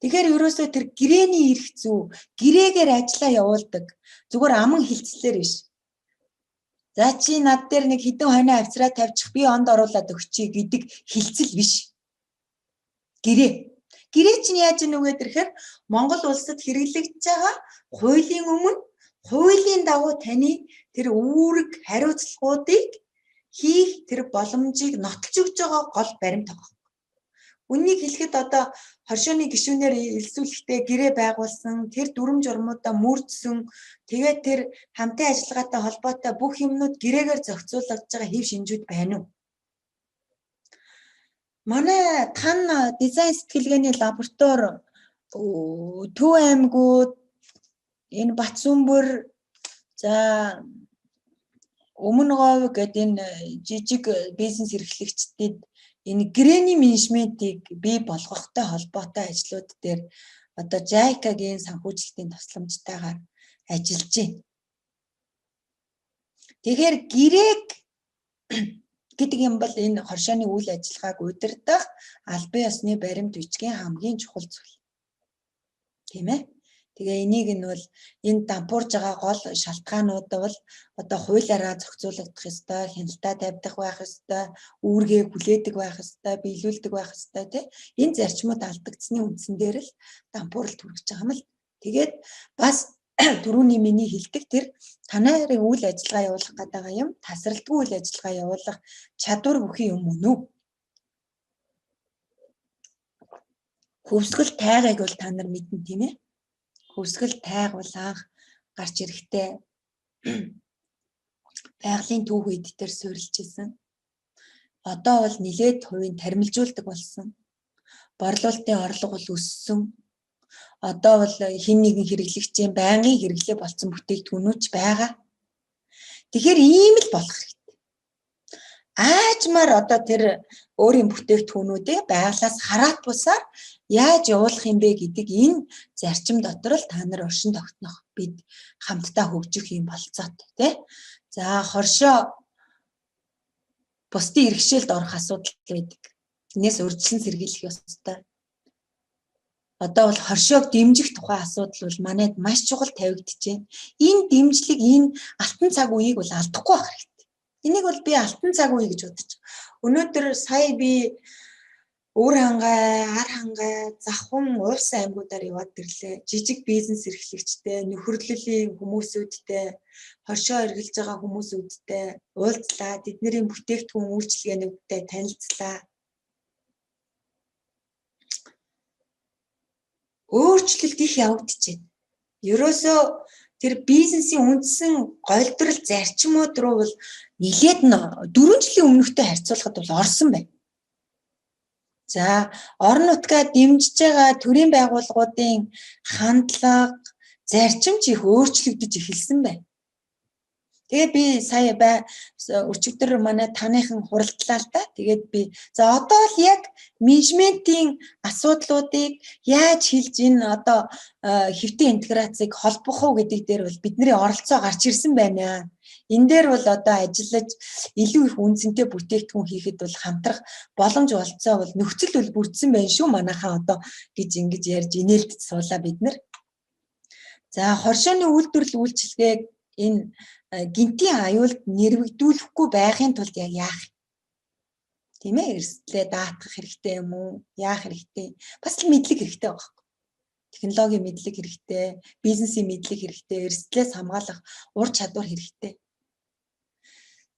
Тэгэхээр ерөөсөө тэр гэрээний эрх зүй, гэрээгээр ажиллаа явуулдаг. Зүгээр аман хилцлэр биш. За чи над дээр нэг хідэн хойноо авцраа тавьчих, би онд оруулаад өгчий гэдэг хилцэл биш. Гэрээ. Гэрээ чинь яаж нүгэд ирэхээр Монгол улсад хэрэглэгдэж байгаа хуулийн өмнө хуулийн дагуу таны тэр үүрэг хариуцлагуудыг хийх тэр боломжийг нотолж өгч байгаа гол баримт байгаа. Үннийг хэлэхэд одоо хоршооны гишүүнээр элсүүлэхдээ гэрээ байгуулсан, тэр дүрм журмуудаа мөрдсөн, тэгээд тэр хамтын ажиллагаатай холбоотой бүх юмнууд гэрээгээр зохицуулагдж байгаа хэв шинжүүд байна уу? Манай тан дизайн сэтгэлгээний лаборатори Төв аймагуд, энэ Батсүмбэр, за Өмнө говь гэдэг энэ жижиг бизнес эрхлэгчдэд энэ гэрээний менежментийг бий болгохтой холбоотой ажлууд дээр одоо JICA-гийн санхүүжилтийн тусламжтайгаар ажиллаж байна. Тэгэхээр гэрээг гэдэг юм бол энэ хоршооны үйл ажиллагааг удирдах албан ёсны баримт бичгийн хамгийн чухал зүйл. Тийм ээ? Тэгээ энийг нь бол энэ дампуурж байгаа гол шалтгаанууд бол одоо хуулиараа зохицуулагдах ёстой, хяналтаа тавьдах байх ёстой, үүргээ хүлээдэг байх ёстой, биелүүлдэг байх ёстой тий. Энэ зарчмууд алдагдсаны үндсэн дээр л дампууралт хүргэж байгаа юм л. Тэгээд бас түрүүний миний хэлдэг тэр танарын үйл ажиллагаа явуулах гэдэг юм тасралтгүй үйл ажиллагаа явуулах чадвар бүхий юм мөн үү? Хөвсгөл тайгыг бол та нар мэднэ тийм ээ? Хөвсгөл тайг бол анх гарч ирэхдээ байгалийн түүх үед дээр суурилж исэн. Одоо бол нилээд хувийн тармилжуулдаг болсон. Борлуулалтын орлого бол өссөн. Одоо бол хин нэгэн хэрэглэгчийн байнгын хэрэглээ болсон бүтээгдэхүүнүүд ч байгаа. Тэгэхээр ийм л болох хэрэгтэй. Аажмаар одоо тэр өөрийн бүтээгдэхүүнүүдээ байгалаас хараат бусаар яаж явуулах юм бэ гэдэг энэ зарчим дотор л та нар оршин тогтнох бид хамтдаа хөгжих юм болцоотой тий. За хоршоо бусдын иргэшээлд орох асуудал байдаг. Энээс урьдчилан сэргийлэх ёстой. Одоо бол хоршоог дэмжих тухай асуудал бол манайд маш чухал тавигдаж байна. Энэ дэмжлэг, энэ алтан цаг үеийг бол алдахгүй байх хэрэгтэй. Энийг бол би алтан цаг үе гэж бодож байна. Өнөөдөр сая би Өвөр хангай, ар хангай, завхан уулсан аймагуудаар яваад ирлээ. Жижиг бизнес эрхлэгчтэй, нөхөрлөлийн хүмүүсүүдтэй, хоршоо эргэлж байгаа хүмүүсүүдтэй уулзлаа. Тэдний бүтээгдэхүүн үйлчилгээнүүдтэй танилцлаа. Өөрчлөлт их явагдаж байна. Ерөөсөө тэр бизнесийн үндсэн голдрол зарчмууд руу бол нилээд 4 жилийн өмнөхтэй харьцуулахад бол орсон байна. За орон нутгаа дэмжиж байгаа төрийн байгууллагуудын хандлага, зарчим ч их өөрчлөгдөж эхэлсэн байна. Тэгээ би сая өчигдөр манай таныхан хуралдлаа л та. Тэгээд би за одоо л яг менежментийн асуудлуудыг яаж хилж энэ одоо хэвтийн интеграцийг холбох уу гэдэг дээр бол бидний оролцоо гарч ирсэн байна. Энэ дээр бол одоо ажиллаж илүү их үнцэнтэй бүтээгдэхүүн хийхэд бол хамтрах боломж болцоо бол нөхцөл бол бүрдсэн байна шүү манайхаа одоо гэж ингэж ярьж инээлдэж суулаа бид нар. За хоршооны үйлдвэрлэл үйлчилгээг энэ гинтийн аюулд нэрвэгдүүлэхгүй байхын тулд яг яах юм? Тийм ээ, эрсдлээ даатгах хэрэгтэй юм уу? Яах хэрэгтэй? Бас л мэдлэг хэрэгтэй байгаа байхгүй. Технологийн мэдлэг хэрэгтэй, бизнесийн мэдлэг хэрэгтэй, эрсдлээс хамгаалах ур чадвар хэрэгтэй.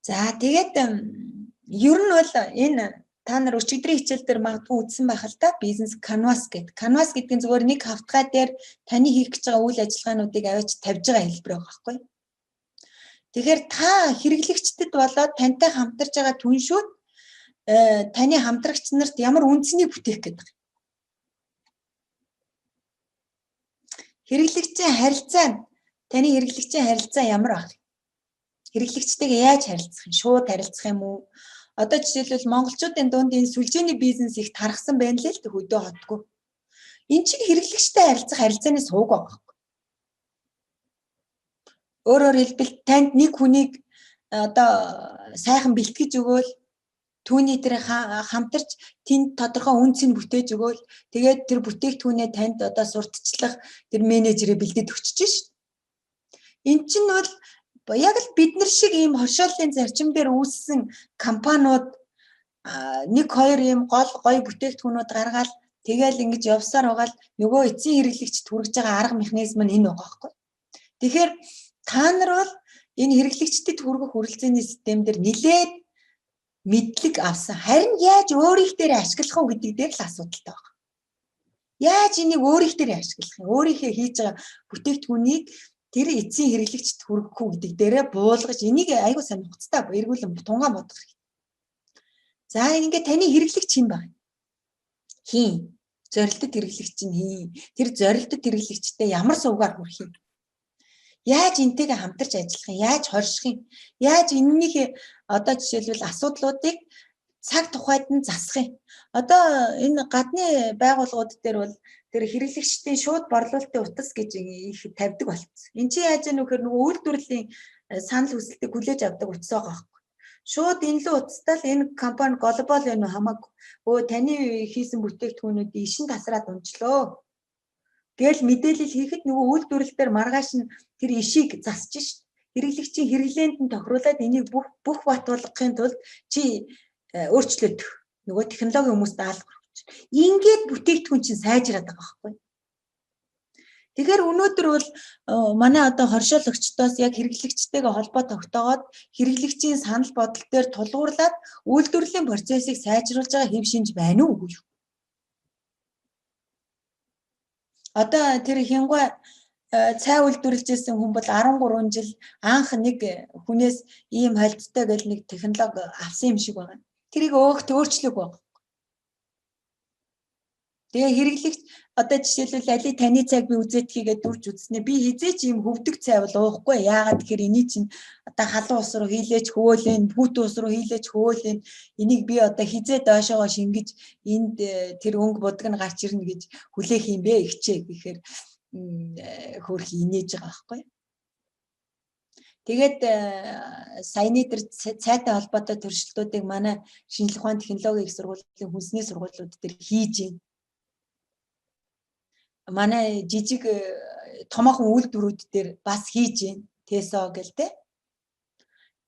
За тэгээд ер нь бол энэ та нар өчигдрийн хичээл дээр магадгүй үзсэн байх л та бизнес canvas гэдэг. Canvas гэдэг нь зүгээр нэг хавтгай дээр таны хийх гэж байгаа үйл ажиллагаануудыг аваач тавьж байгаа хэлбэр байгаа байхгүй. Тэгэхээр та хэрэглэгчдэд болоод тантай хамтарч байгаа түншүүд таны хамтрагч нарт ямар үнцнийг бүтээх гэдэг. Хэрэглэгчийн харилцаа нь таны хэрэглэгчийн харилцаа ямар байх вэ? Хэрэглэгчтэйгээ яаж харилцах юм? Шууд харилцах юм уу? Одоо жишээлбэл монголчуудын дунд энэ сүлжээний бизнес их тархсан байна лээ л дээ хөдөө хотгүй. Энд чинь хэрэглэгчтэй харилцах харилцааны сууг байгаа байхгүй. Өөрөөр хэлбэл танд нэг хүнийг одоо сайхан бэлтгэж өгөөл түүний тэр хамтарч тэнд тодорхой үнцийг бүтээж өгөөл тэгээд тэр бүтээгдэхүүнээ танд одоо сурталчлах тэр менежерээ бэлдээд өгчөж шít. Энд чинь бол яг л бид нар шиг ийм хоршооллын зарчим дээр үүссэн компаниуд нэг хоёр ийм гол гоё бүтээгдэхүүнүүд гаргаал тэгээл ингэж явсаар байгаа л нөгөө эцсийн хэрэглэгчд хүргэж байгаа арга механизм нь энэ байгаа байхгүй. Тэгэхээр та нар бол энэ хэрэглэгчдэд хүргэх хүрэлцээний систем дээр нилээд мэдлэг авсан. Харин яаж өөрийнх дээр ашиглах уу гэдэг дээр л асуудалтай байна. Яаж энийг өөрийнх дээр ашиглах юм? Өөрийнхөө хийж байгаа бүтээгдэхүүнийг тэр эцсийн хэрэглэгчд хүргэх үү гэдэг дээрээ буулгаж энийг айгуу сайн нухацтай эргүүлэн тунгаан бодох хэрэгтэй. За ингээд таны хэрэглэгч хэн байна? Хин. Зорилтод хэрэглэгч нь хин. Тэр зорилтод хэрэглэгчтэй ямар сувгаар хүрэх юм? Яаж энтэйгээ хамтарч ажиллах юм? Яаж хорших юм? Яаж энэнийхээ одоо жишээлбэл асуудлуудыг цаг тухайд нь засах юм? Одоо энэ гадны байгууллагууд дээр бол тэр хэрэглэгчдийн шууд борлуулалтын утас гэж их тавьдаг болцсон. Энд чинь яаж яах вэ гэхээр нөгөө үйлдвэрлэлийн санал хүсэлтийг хүлээж авдаг утас байгаа байхгүй. Шууд энэ лүү утастай л энэ компани глобал байна уу хамаагүй. Өө таны хийсэн бүтээгдэхүүнүүд ишин тасраад унчлоо. Тэгэл мэдээлэл хийхэд нөгөө үйлдвэрлэл дээр маргааш нь тэр ишийг засч шít. Хэрэглэгчийн хэрэглээнд нь тохируулаад энийг бүх бат болгохын тулд чи өөрчлөлт нөгөө технологийн хүмүүст даалгавар. Ингээд бүтээгдэхүүн чинь сайжраад байгаа байхгүй. Тэгэхээр өнөөдөр бол манай одоо хоршоологчдоос яг хэрэглэгчтэйгээ холбоо тогтоогоод хэрэглэгчийн санал бодол дээр тулгуурлаад үйлдвэрлэлийн процессыг сайжруулж байгаа хэв шинж байна уу үгүй юу? Одоо тэр хингуй цай үйлдвэрлэжсэн хүн бол 13 жил анх нэг хүнээс ийм холцтой гэл нэг технологи авсан юм шиг байгаа. Тэрийг өөхт өөрчлөөг байгаа. Тэгээ хэрэглэгч одоо жишээлбэл али таны цайг би үзээдхийгээ дүрж үзнэ. Би хизээч ийм хөвдөг цай бол уухгүй. Яагаад гэхээр эний чинь одоо халуун ус руу хийлээч хөвөөлэн, хүүтэн ус руу хийлээч хөвөөлэн. Энийг би одоо хизээ доошоогоо шингэж энд тэр өнгө будаг нь гарч ирнэ гэж хүлээх юм бэ ихчээ гэхээр хөөрхи инээж байгаа байхгүй. Тэгээд саяны тэр цайтай холбоотой туршилтуудыг манай шинжлэх ухааны технологийн их сургуулийн хүнсний сургуулиуд дээр хийж байна. Манай жижиг томоохон үйлдвэрүүд дээр бас хийж байна. ТЭСО гэл те.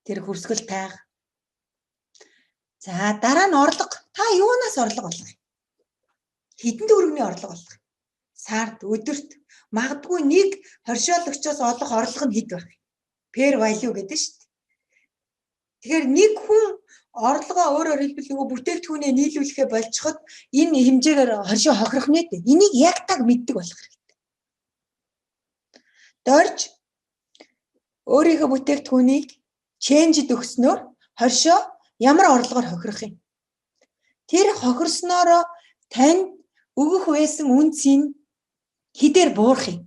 Тэр хөрсгөл тайг. За дараа нь орлого. Та юунаас орлого олох юм? Хэдэн төгрөгийн орлого олох юм? Сард, өдөрт магадгүй нэг хоршоологчоос олох орлого нь хэд байх юм? Fair value гэдэг шүү дээ. Тэгэхээр нэг хүн орлогоо өөрөөр хэлбэл нөгөө бүтээгдэхүүнээ нийлүүлэхээ болцоход энэ хэмжээгээр хоршоо хохирох нэ дээ. Энийг яг таг мэддэг болох хэрэгтэй. Дорж өөрийнхөө бүтээгдэхүүнийг ченжид өгснөөр хоршоо ямар орлогоор хохирох юм? Тэр хохирсноороо танд өгөх байсан үнцийг хідээр буурах юм?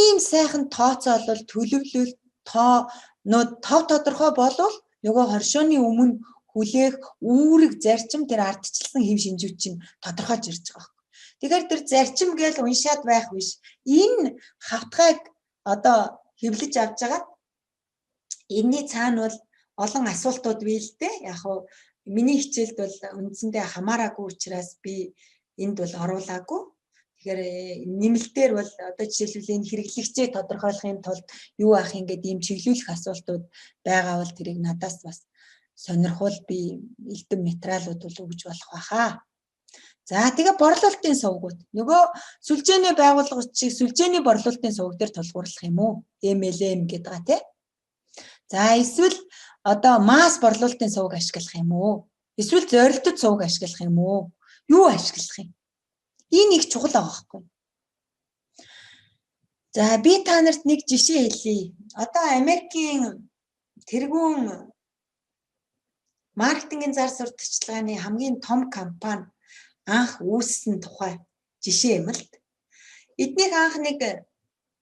Ийм сайхан тооцоолол, төлөвлөл, тоонууд тов тодорхой болвол нөгөө хоршооны өмнө хүлээх үүрэг зарчим тэр ардчилсан хэв шинжүүд чинь тодорхойлж ирж байгаа байхгүй. Тэгэхээр тэр зарчим гээл уншаад байх биш. Энэ хавтгайг одоо хэвлэж авч байгаа. Энийний цаана бол олон асуултууд бий л дээ. Яг хуу миний хичээлд бол үндсэндээ хамаараагүй учраас би энд бол оруулаагүй. Тэгэхээр нэмэлтээр бол одоо жишээлбэл энэ хэрэглэгчээ тодорхойлохын тулд юу аах юм гэдэг ийм чиглүүлэх асуултууд байгаа бол тэрийг надаас бас сонирхвол би элдэв материалууд бол өгж болох байхаа. За тэгээ борлуулалтын сувгууд. Нөгөө сүлжээний байгууллага чиг сүлжээний борлуулалтын сувг дээр тулгуурлах юм уу? MLM гэдэг байгаа тий. За эсвэл одоо масс борлуулалтын сувг ашиглах юм уу? Эсвэл зорилтод сувг ашиглах юм уу? Юу ашиглах юм? Энэ их чухал байгаа байхгүй. За би та нарт нэг жишээ хэлье. Одоо Америкийн тэргүүн маркетингийн зар сурталчилгааны хамгийн том компани анх үүссэн тухай жишээ юм л. Эднийг анх нэг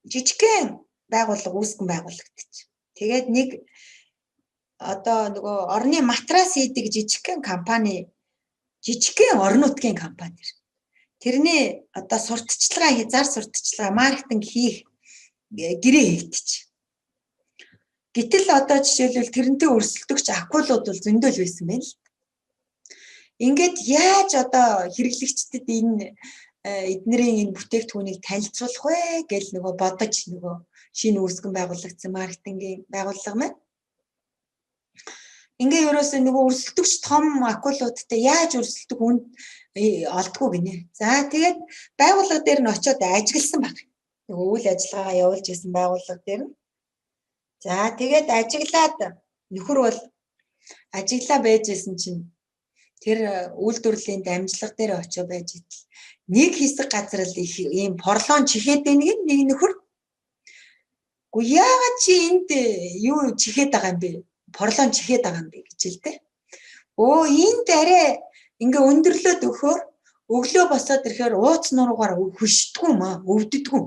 жижигхэн байгууллага үүсгэн байгуулагдчих. Тэгээд нэг одоо нөгөө орны матрас хийдэг жижигхэн компани, жижигхэн орон нутгийн компани. Тэрний одоо сурталчилгаа, зар сурталчилгаа, маркетинг хийх гэрээ хийгдчих. Гэтэл одоо жишээлбэл тэрнтэй өрсөлдөгч акулууд бол зөндөл байсан байна л. Ингээд яаж одоо хэрэглэгчдэд энэ эднэрийн энэ бүтээгдэхүүнийг танилцуулах вэ гэл нөгөө бодож нөгөө шинэ үүсгэн байгуулагдсан маркетингийн байгууллага маань. Ингээ ерөөсөө нөгөө өрсөлдөгч том акулуудтай яаж өрсөлдөх үнд олдгүй гинэ. За тэгээд байгууллага дээр нь очиод ажигласан баг. Нөгөө үйл ажиллагаагаа явуулж исэн байгууллага дээр нь. За тэгээд ажиглаад нөхөр бол ажиглаа байж исэн чинь тэр үйлдвэрлэлийн дамжлага дээр очиод байж идэл нэг хэсэг газар л их ийм порлон чихээд байна гин нэг нөхөр. Гэхдээ яагаад чи энд юу чихээд байгаа юм бэ? Порлон чихээд байгаа юм бэ гэж л дээ. Өө энд арай ингээ өндөрлөөд өгөхөөр өглөө босоод ирэхээр ууц нуруугаар хөшдгүү юм аа, өвддгүү.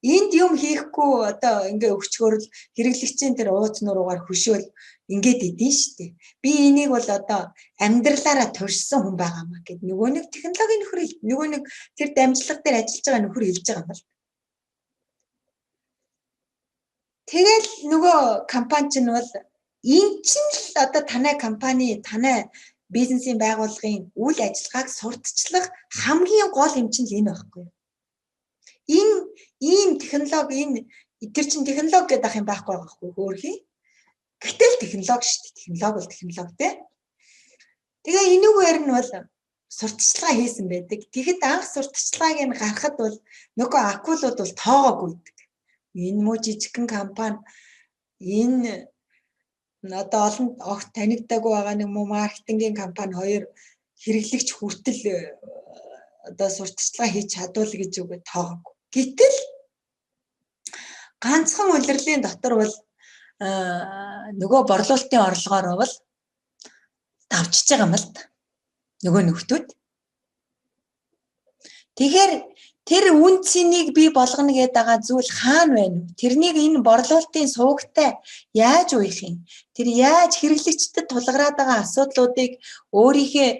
Энд юм хийхгүй одоо ингээ өгчгөр л хэрэглэгчийн тэр ууц нуруугаар хөшөөл ингээд идэв штэ. Би энийг бол одоо амьдралаараа туршсан хүн байгаа маа гэд нөгөө нэг технологийн нөхөр, нөгөө нэг тэр дамжлага дээр ажиллаж байгаа нөхөр хэлж байгаа юм бол. Тэгэл нөгөө компани чинь бол эн чинь л одоо танай компани, танай бизнесийн байгууллагын үйл ажиллагааг сурталчлах хамгийн гол юм чинь л энэ байхгүй юу? Энэ ийм технологи, энэ тэр чинь технологи гэдэг ах юм байхгүй байгаа хгүй хөөрхий. Гэтэл технологи шүү дээ. Технологи бол технологи те. Тэгээ энүүгээр нь бол сурталчилгаа хийсэн байдаг. Тэгэхэд анх сурталчилгааг нь гаргахад бол нөгөө акулууд бол тоогоогүй байдаг. Энэ муу жижигхэн компани энэ одоо олон огт танигдаагүй байгаа нэг муу маркетингийн компани хоёр хэрэглэгч хүртэл одоо сурталчилгаа хийж чадвал гэж үгээ тоогоогүй. Гэтэл ганцхан улирлын дотор бол нөгөө борлуулалтын орлогоор бол давчиж байгаа юм л да. Нөгөө нөхдүүд. Тэгэхээр тэр үн цэнийг бий болгоно гэдэг байгаа зүйл хаана байна вэ? Тэрнийг энэ борлуулалтын сувагтай яаж уях юм? Тэр яаж хэрэглэгчдэд тулгараад байгаа асуудлуудыг өөрийнхөө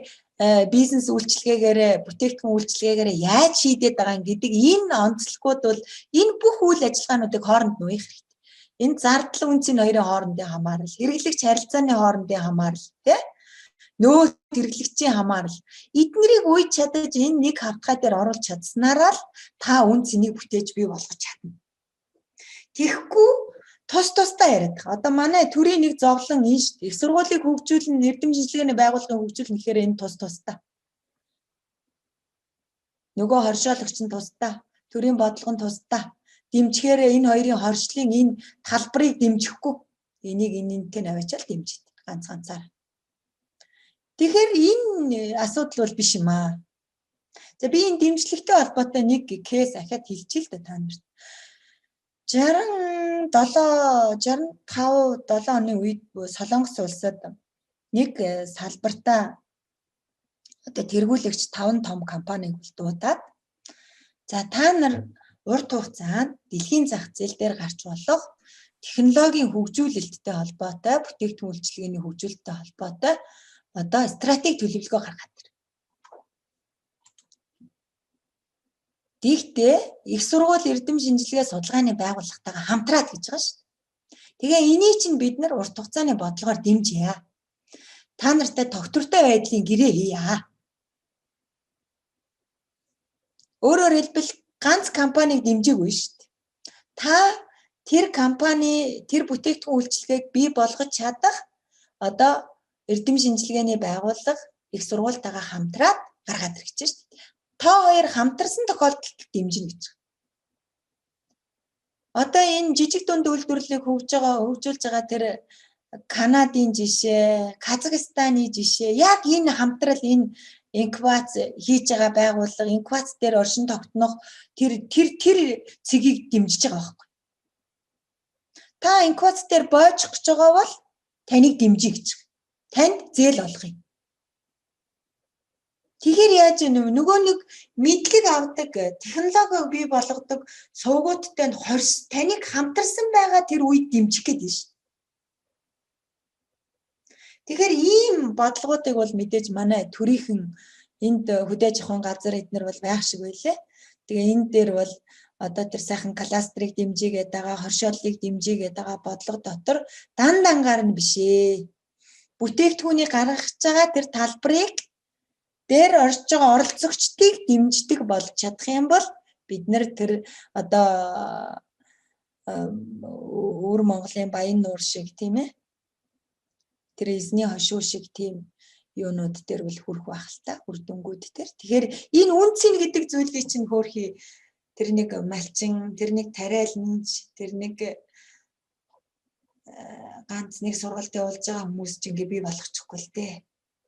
бизнес үйлчилгээгээрээ, бүтээгдэхүүн үйлчилгээгээрээ яаж шийдээд байгаа юм гэдэг энэ онцлогууд бол энэ бүх үйл ажиллагаануудыг хооронд нь уях хэрэгтэй. Энэ зардал үн цэн хоёрын хоорондын хамаарал, хэрэглэгч харилцааны хоорондын хамаарал, тэ? Нөөц хэрэглэгчийн хамаарал. Эднэрийг уйж чадаж энэ нэг хавтгай дээр оруулж чадсанараа л та үн цэнийг бүтээж бий болгож чадна. Тэгэхгүй тус тусдаа яриад байгаа. Одоо манай төрийн нэг зовлон энэ шүү дээ. Их сургуулийг хөгжүүлнэ, эрдэм шинжилгээний байгууллагыг хөгжүүлнэ гэхээр энэ тус тусдаа. Нөгөө хоршоологч нь тусдаа, төрийн бодлого нь тусдаа. Дэмжихээр энэ хоёрын хоршлын энэ талбарыг дэмжихгүй. Энийг энэнтэй наваачаал дэмжиж ганц ганцаар. Тэгэхээр энэ асуудал бол биш юм аа. За би энэ дэмжлэгтэй холбоотой нэг кейс ахиад хэлчихье л да та нарт. 67 65 7 оны үед Солонгос улсад нэг салбартаа одоо тэргүүлэгч 5 том компаниг бол дуудаад, за та нар Урт хугацаанд дэлхийн зах зээл дээр гарч болох технологийн хөгжүүлэлттэй холбоотой, бүтээгдэхүүн үйлчилгээний хөгжүүлэлттэй холбоотой одоо стратеги төлөвлөгөө гаргаад ирнэ. Тэгтээ их сургууль эрдэм шинжилгээ судалгааны байгууллагатайгаа хамтраад гэж байгаа шүү дээ. Тэгээ энийг чинь бид нар урт хугацааны бодлогоор дэмжийа. Та нартай тогтвортой байдлын гэрээ хийя. Өөрөөр хэлбэл ганц компанийг дэмжээгүй шүү дээ. Та тэр компани, тэр бүтээгдэхүүн үйлчилгээг бий болгож чадах одоо эрдэм шинжилгээний байгууллага их сургуультайгаа хамтраад гаргаад ирэх гэж шүү дээ. Та хоёр хамтарсан тохиолдолд дэмжинэ гэж. Одоо энэ жижиг дунд үйлдвэрлэлийг хөгжүүлж байгаа тэр Канадын жишээ, Казахстаны жишээ, яг энэ хамтрал, энэ инквац хийж байгаа байгууллага, инквац дээр оршин тогтнох тэр тэр тэр цэгийг дэмжиж байгаа байхгүй. Та инквац дээр бойжих гэж байгаа бол таныг дэмжиж гэж. Танд зээл олгоё. Тэгэхээр яаж юм нөгөө нэг мэдлэг авдаг, технологиг бий болгодог сувгуудтай нь хорс таныг хамтарсан байгаа тэр үед дэмжих гээд байна шүү. Тэгэхээр ийм бодлогоодыг бол мэдээж манай төрийнхэн энд хөдөө аж ахуйн газар эднэр бол байх шиг байлээ. Тэгээ энэ дээр бол одоо тэр сайхан кластерыг дэмжигээд байгаа, хоршооллыг дэмжигээд байгаа бодлого дотор дан дангаар нь биш ээ. Бүтээгдэхүүнийг гаргаж байгаа тэр талбарыг дээр орж байгаа оролцогчдыг дэмждэг болж чадах юм бол бид нэр тэр одоо өвөр Монголын Баян нуур шиг, тийм ээ, тэр эзний хошуу шиг тийм юунууд дээр бол хүрэх байх л та, үр дүнгууд дээр. Тэгэхээр энэ үнцэн гэдэг зүйлийг чинь хөөрхий тэр нэг малчин, тэр нэг тариаланч, тэр нэг ганц нэг сургалт явуулж байгаа хүмүүс чинь ингээ бий болгочихгүй л дээ.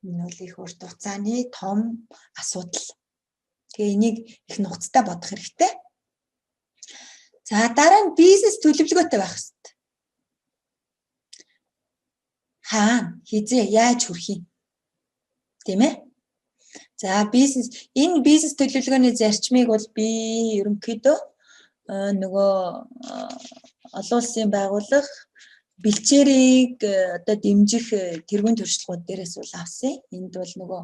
Энэ бол их урт хугацааны том асуудал. Тэгээ энийг их нухацтай бодох хэрэгтэй. За дараа нь бизнес төлөвлөгөөтэй байх хэрэгтэй. Хаана, хизээ, яаж хүрэх юм? Тийм ээ? За бизнес, энэ бизнес төлөвлөгөөний зарчмыг бол би ерөнхийдөө нөгөө олон улсын байгууллага бэлчээрийг одоо дэмжих тэргуун туршлагууд дээрээс бол авсан. Энд бол нөгөө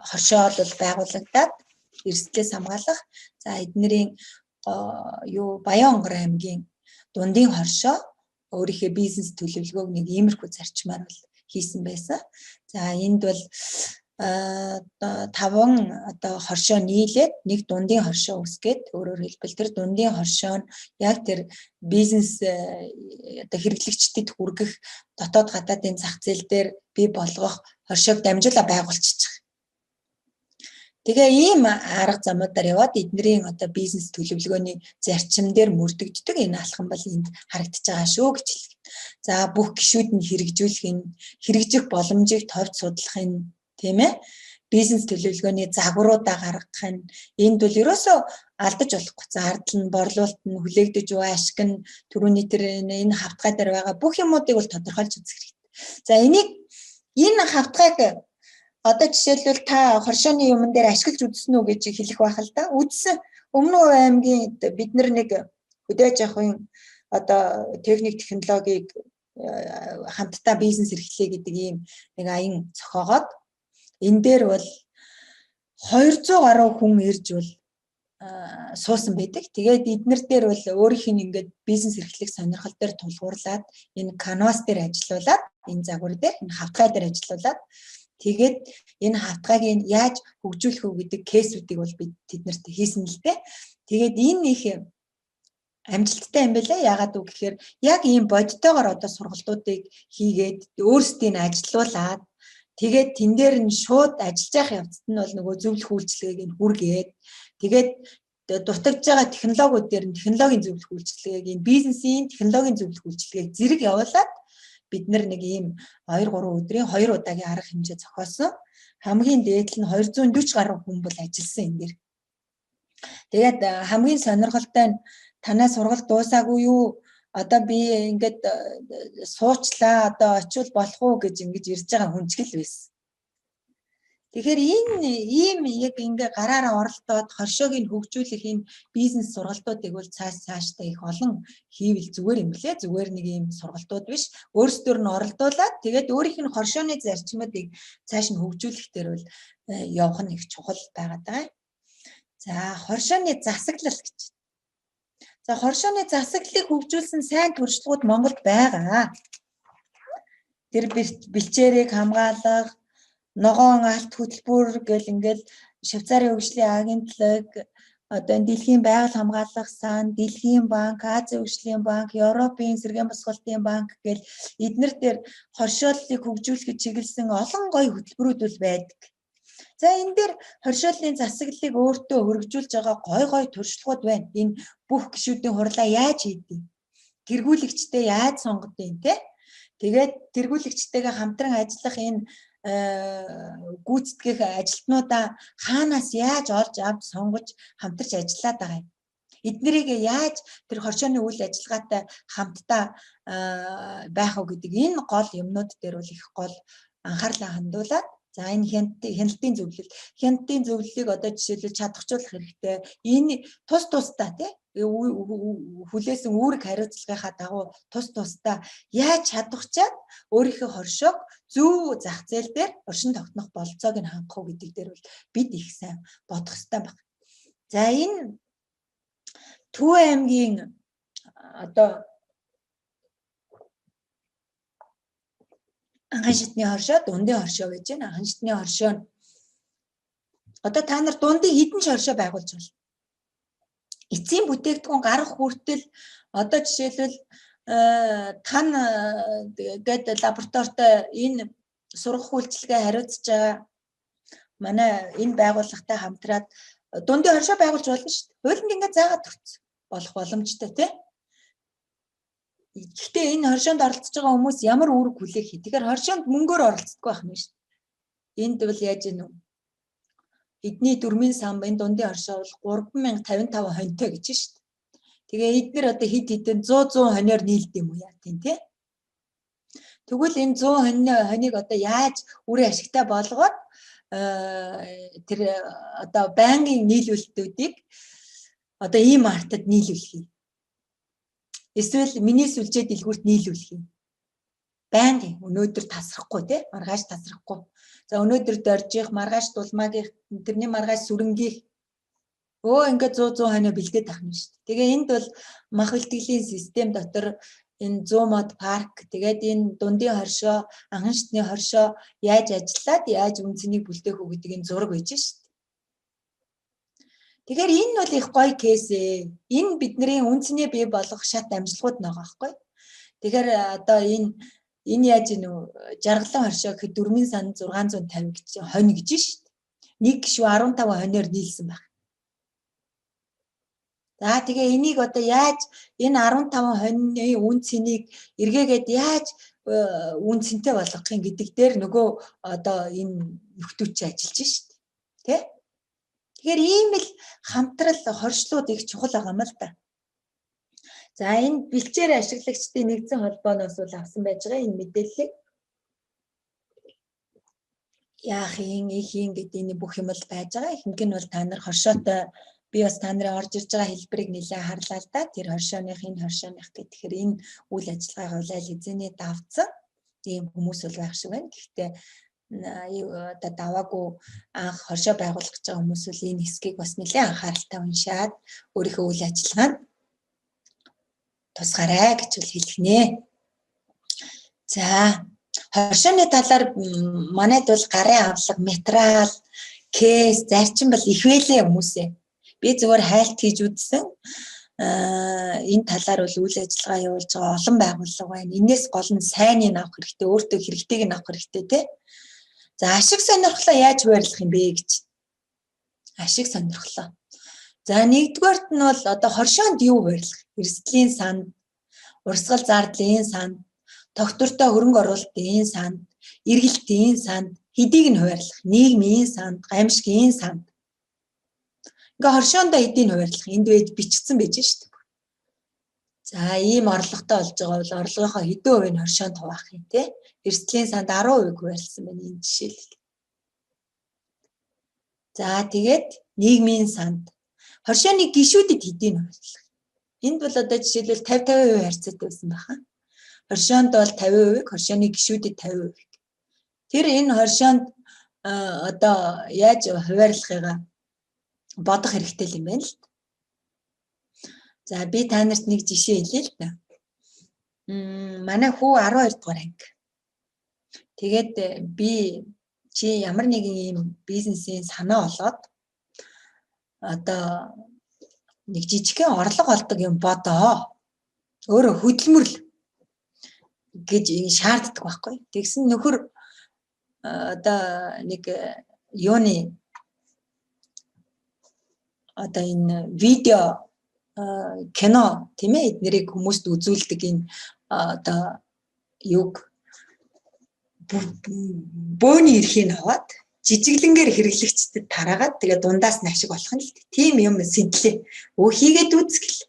хоршоол бол байгуулагдаад эрсдлээс хамгаалах. За эднэрийн юу Баян-Онгор аймгийн дундын хоршоо өөрийнхөө бизнес төлөвлөгөөг нэг иймэрхүү зарчмаар бол хийсэн байсан. За энд бол 5 одоо хоршоо нийлээд нэг дундын хоршоо үүсгээд, өөрөөр хэлбэл тэр дундын хоршоо нь яг тэр бизнес одоо хэрэглэгчдэд хүргэх дотоод гадаадын зах зээл дээр бий болгох хоршоог дамжуулаа байгуулчихчих. Тэгээ ийм арга замуудаар яваад эднэрийн одоо бизнес төлөвлөгөөний зарчим дээр мөрдөгддөг энэ алхам бол энд харагдаж байгаа шүү гэж хэлдэг. За бүх гишүүд нь хэрэгжүүлэх нь, хэрэгжих боломжийг товч судлах нь, тийм ээ, бизнес төлөвлөгөөний загваруудаа гаргах нь энд бол ерөөсөө алдаж болохгүй. Зардал нь, борлуулалт нь, хүлээгдэж буй ашиг нь, түрүүний тэр энэ хавтгай дээр байгаа бүх юмуудыг бол тодорхойлж үзэх хэрэгтэй. За энийг энэ хавтгайг одоо жишээлбэл та хоршооны юмн дээр ашиглаж үзсэн үү гэж хэлэх байх л да. Үзсэн. Өмнө аймгийн бид нар нэг хөдөө аж ахуйн одоо техник технологиг хамтдаа бизнес эрхлэе гэдэг ийм нэг аян зохиогоод энэ дээр бол 200 гаруй хүн ирж бол суусан байдаг. Тэгээд эднэр дээр бол өөрийнх нь ингээд бизнес эрхлэх сонирхол дээр тулгуурлаад энэ канвас дээр ажиллаулаад, энэ загвар дээр, энэ хавтгай дээр ажиллаулаад тэгээд энэ хавтгайг яаж хөгжүүлэх үү гэдэг кейсүүдийг бол бид тэднэрт хийсэн л дээ. Тэгээд энэ их амжилттай юм байлаа. Яагаад үг гэхээр яг ийм бодтойгоор одоо сургалтуудыг хийгээд өөрсдийг нь ажилуулад тэгээд тэн дээр нь шууд ажиллаж явах явцад нь бол нөгөө зөвлөх үйлчилгээг нь хүргээд тэгээд дутагдж байгаа технологиуд дээр нь технологийн зөвлөх үйлчилгээг, энэ бизнесийн технологийн зөвлөх үйлчилгээг зэрэг явуулаад бид нэг ийм 2-3 өдрийн 2 удаагийн арга хэмжээ зохиосон. Хамгийн дээд нь 240 гаруй хүн бол ажилласан энэ дэр. Тэгээд хамгийн сонирхолтой нь танай сургалт дуусаагүй юу? Одоо би ингээд суучлаа, одоо очивол болох уу гэж ингэж ирж байгаа хүн ч гэл байсан. Тэгэхээр энэ ийм яг ингээ гараараа оролдоод хоршоог нь хөгжүүлэх энэ бизнес сургалтуудыг бол цаашдаа их олон хийвэл зүгээр юм лээ. Зүгээр нэг ийм сургалтууд биш. Өөрсдөр нь оролдуулаад тэгээд өөрийнх нь хоршооны зарчмуудыг цааш нь хөгжүүлэх дээр бол явах нь их чухал байгаад байгаа. За, хоршооны засаглал гэж. За, хоршооны засаглалыг хөгжүүлсэн сайн туршлагууд Монголд байгаа. Тэр бэлчээрийг хамгаалах, ногоон алт хөтөлбөр гэл ингээл Швейцарын хөгжлийн агентлаг, одоо энэ дэлхийн байгаль хамгаалах сан, Дэлхийн банк, Азийн хөгжлийн банк, Европын сэргээн босголтын банк гэл эднэр дээр хоршооллыг хөгжүүлэхэд чиглэсэн олон гоё хөтөлбөрүүд бол байдаг. За, энэ дээр хоршооллын засаглалыг өөртөө хөргөжүүлж байгаа гой гой туршлагууд байна. Энэ бүх гишүүдийн хурлаа яаж хийдэг? Тэргүүлэгчтэй яаж сонгодیں те? Тэгээд тэргүүлэгчтэйгээ хамтран ажиллах энэ гүйцэтгэх ажилтнуудаа хаанаас яаж олж авч сонгож хамтарч ажиллаад байгаа юм. Эднэрийг яаж тэр хоршооны үйл ажиллагаатай хамтдаа байх уу гэдэг энэ гол юмнууд дээр бол их гол анхаарлаа хандуулад, за, энэ хяналтын зөвлөл, хяналтын зөвлөлийг одоо жишээлбэл чадахжуулах хэрэгтэй. Энэ тус тусдаа тий хүлээсэн үүрэг хариуцлагынхаа дагуу тус тусдаа яаж чадахчаад өөрийнхөө хоршоог зөв зах зээл дээр оршин тогтнох бололцоог нь хангах уу гэдэг дээр бол бид их сайн бодох хэрэгтэй байна. За, энэ Төв аймгийн одоо анхан шатны хоршоо, дундын хоршоо гэж байна. Анхан шатны хоршоо нь одоо та нар дундын хэдэн ч хоршоо байгуулж байна. Эцсийн бүтээгдэхүүн гарах хүртэл одоо жишээлбэл тан гээд лабораторитой энэ сургах үйлчилгээ хариуцж байгаа манай энэ байгууллагатай хамтраад дундын хоршоо байгуулж болно шүү дээ. Хуулинд ингээд заагаад өгсөн болох боломжтой тий. Гэхдээ энэ хоршоонд оролцож байгаа хүмүүс ямар үүрэг хүлээх юм. Тэгэхээр хоршоонд мөнгөөр оролцдоггүй байх нь шүү дээ. Энд бол яаж юм бэ? Эдний дөрмийн сан энэ дундын хоршоо бол 3055 хоньтой гэж шүү дээ. Тэгээ эднэр одоо хэд хэдэн 100 100 хониор нийлд юм уу яа тийм тий. Тэгвэл энэ 100 хонийг одоо яаж үр ашигтай болгоод тэр одоо байнгын нийлүүлэлтүүдийг одоо ийм мартад нийлүүлэх юм. Эсвэл миний сүлжээ дэлгүүрт нийлүүлэх юм. Байнгын өнөөдөр тасрахгүй тий, маргааш тасрахгүй. За, өнөөдөр доржих, маргааш дулмаагийнх, тэрний маргааш сүрэнгийнх ингээд 100 100 хонио бэлдээд авах нь шүү дээ. Тэгээ энд бол мах бэлтгэлийн систем дотор энэ 100 мод парк, тэгээд энэ дундын хоршоо, анхан шатны хоршоо яаж ажиллаад яаж үн цэнийг бүлдээх үү гэдэг энэ зураг байж шүү дээ. Тэгэхээр энэ бол их гоё кейс ээ. Энэ бидний үн цэнээ бий болгох шат амжилтгууд нэг аахгүй. Тэгэхээр одоо энэ яаж нүү жаргалан хоршоо гэхэд дөрмийн сан 650 гэж хонь гэж шүү дээ. Нэг гишүү 15 хониор нийлсэн байх. За, тэгээ энийг одоо яаж энэ 15 хоньны үн цэнийг эргээгээд яаж үн цэнтэй болгох юм гэдэг дээр нөгөө одоо энэ нөхдүүд чи ажиллаж шүү дээ. Тэ? Тэгэхээр ийм л хамтрал хоршлууд их чухал байгаа юм л да. За, энэ бэлчээр ашиглагчдын нэгдсэн холбооноос бол авсан байж байгаа энэ мэдээллийг яах юм, их юм гэдэг энэ бүх юм л байж байгаа. Ихэнх нь бол та нар хоршоотой, би бас та нарын орж ирж байгаа хэлбэрийг нэлээд харлаа л да. Тэр хоршооных, энэ хоршооных гэх тэгэхээр энэ үйл ажиллагаа аль хэзээний давцсан ийм хүмүүс бол байх шиг байна. Гэхдээ одоо даваагүй анх хоршоо байгуулах гэж байгаа хүмүүс бол энэ хэсгийг бас нэлээд анхааралтай уншаад өөрийнхөө үйл ажиллагаанд тусгаарай гэж бол хэлэх нэ. За, хоршооны талаар манайд бол гарын авлага, материал, кейс, зарчим бол их байлээ хүмүүсээ. Би зүгээр хайлт хийж үзсэн. Энэ талаар бол үйл ажиллагаа явуулж байгаа олон байгууллага байна. Энээс гол нь сайныг авах хэрэгтэй, өөртөө хэрэгтэйг нь авах хэрэгтэй тий. За, ашиг сонирхлоо яаж хуваарлах юм бэ гэж. Ашиг сонирхлоо. За, нэгдүгээрт нь бол одоо хоршоонд юу хуваарлах? Эрсдлийн санд, урсгал зардлын санд, тогтвортой хөрөнгө оруулалтын санд, эргэлтийн санд хэдийг нь хуваарлах? Нийгмийн санд, гамшигын санд. Ингээ хоршоондоо хэдийг нь хуваарлах? Энд байж бичсэн байж шүү дээ. За, ийм орлоготой болж байгаа бол орлогынхоо хэдэн хувийг нь хоршоонд хуваах юм те? Эрсдлийн санд 10% хуваарлсан байна энэ жишээлбэл. За тэгээд нийгмийн санд хоршооны гишүүдэд хэдийг хуваарлах. Энд бол одоо жишээлбэл 50 50% харьцаатай байсан байхаа. Хоршоонд бол 50%, хоршооны гишүүдэд 50%. Тэр энэ хоршоонд одоо яаж хуваарлахыгаа бодох хэрэгтэй юм байна л. За би та нарт нэг жишээ хэлье л да. Манай хүү 12 дугаар анги. Тэгээд би чи ямар нэгэн ийм бизнесийн санаа олоод одоо нэг жижигхэн орлого олдог юм бодоо. Өөрөө хөдөлмөрлө гэж шаарддаг байхгүй. Тэгсэн нөхөр одоо нэг юуны одоо энэ видео кино тийм ээ, эднэрийг хүмүүст үзүүлдэг энэ одоо юг бөөний эрхийг аваад жижиглэнгээр хэрэглэгчдэд тараагаад тэгээ дундаас нь ашиг болох нь л тийм юм сэдлээ. Өө хийгээд үзгэл.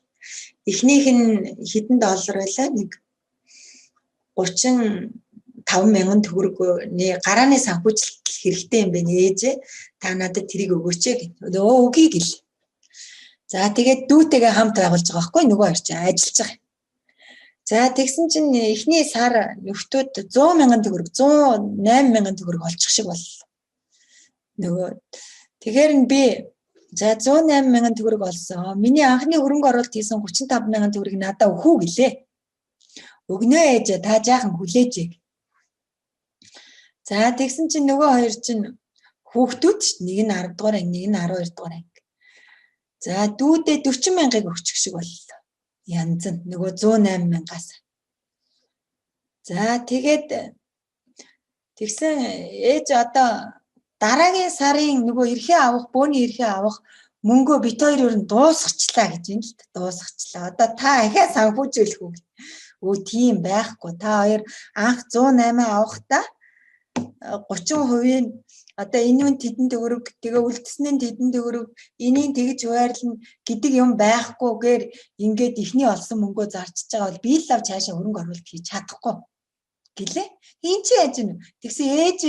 Эхнийх нь хэдэн доллар байлаа, нэг 35 мянган төгрөгний гарааны санхүүжилт хэрэгтэй юм байна ээжээ. Та надад тэрийг өгөөч гэх. Өө өгье гэл. За тэгээд дүүтэйгээ хамт байгуулж байгаа байхгүй, нөгөө хоёр чинь ажиллаж байгаа. За тэгсэн чинь эхний сар нөхдүүд 100 мянган төгрөг, 108 мянган төгрөг олчих шиг боллоо. Нөгөө тэгэхээр нь би за 108 мянган төгрөг олсон. Миний анхны хөрөнгө оруулалт хийсэн 35 мянган төгрөг надад өгөх үү гэлээ. Өгнө ээжээ, та жаахан хүлээж. За тэгсэн чинь нөгөө хоёр чинь хүүхдүүд ч нэг нь 10 дугаар анги, нэг нь 12 дугаар анги. За дүүдээ 40 мянгыг өгчих шиг боллоо. Янз нь нөгөө 108 мянгаас. За тэгээд тэгсэн ээж одоо дараагийн сарын нөгөө эрхээ авах, бөөний эрхээ авах мөнгөө бит хоёр өөр нь дуусгачлаа гэж юм л дуусгачлаа. Одоо та ахиа санхүүжүүлэх үү? Өө тийм байхгүй. Та хоёр анх 108 авахдаа 30% нь одоо энэ нь тэдэн төгрөг, тэгээ үлдсэн нь тэдэн төгрөг, энийг тэгж хуваарлна гэдэг юм байхгүйгээр ингээд эхний олсон мөнгөө зарчиж байгаа бол би л ав цаашаа хөрөнгө оруулалт хийж чадахгүй гэлээ. Энд чи яаж юм? Тэгсэн ээж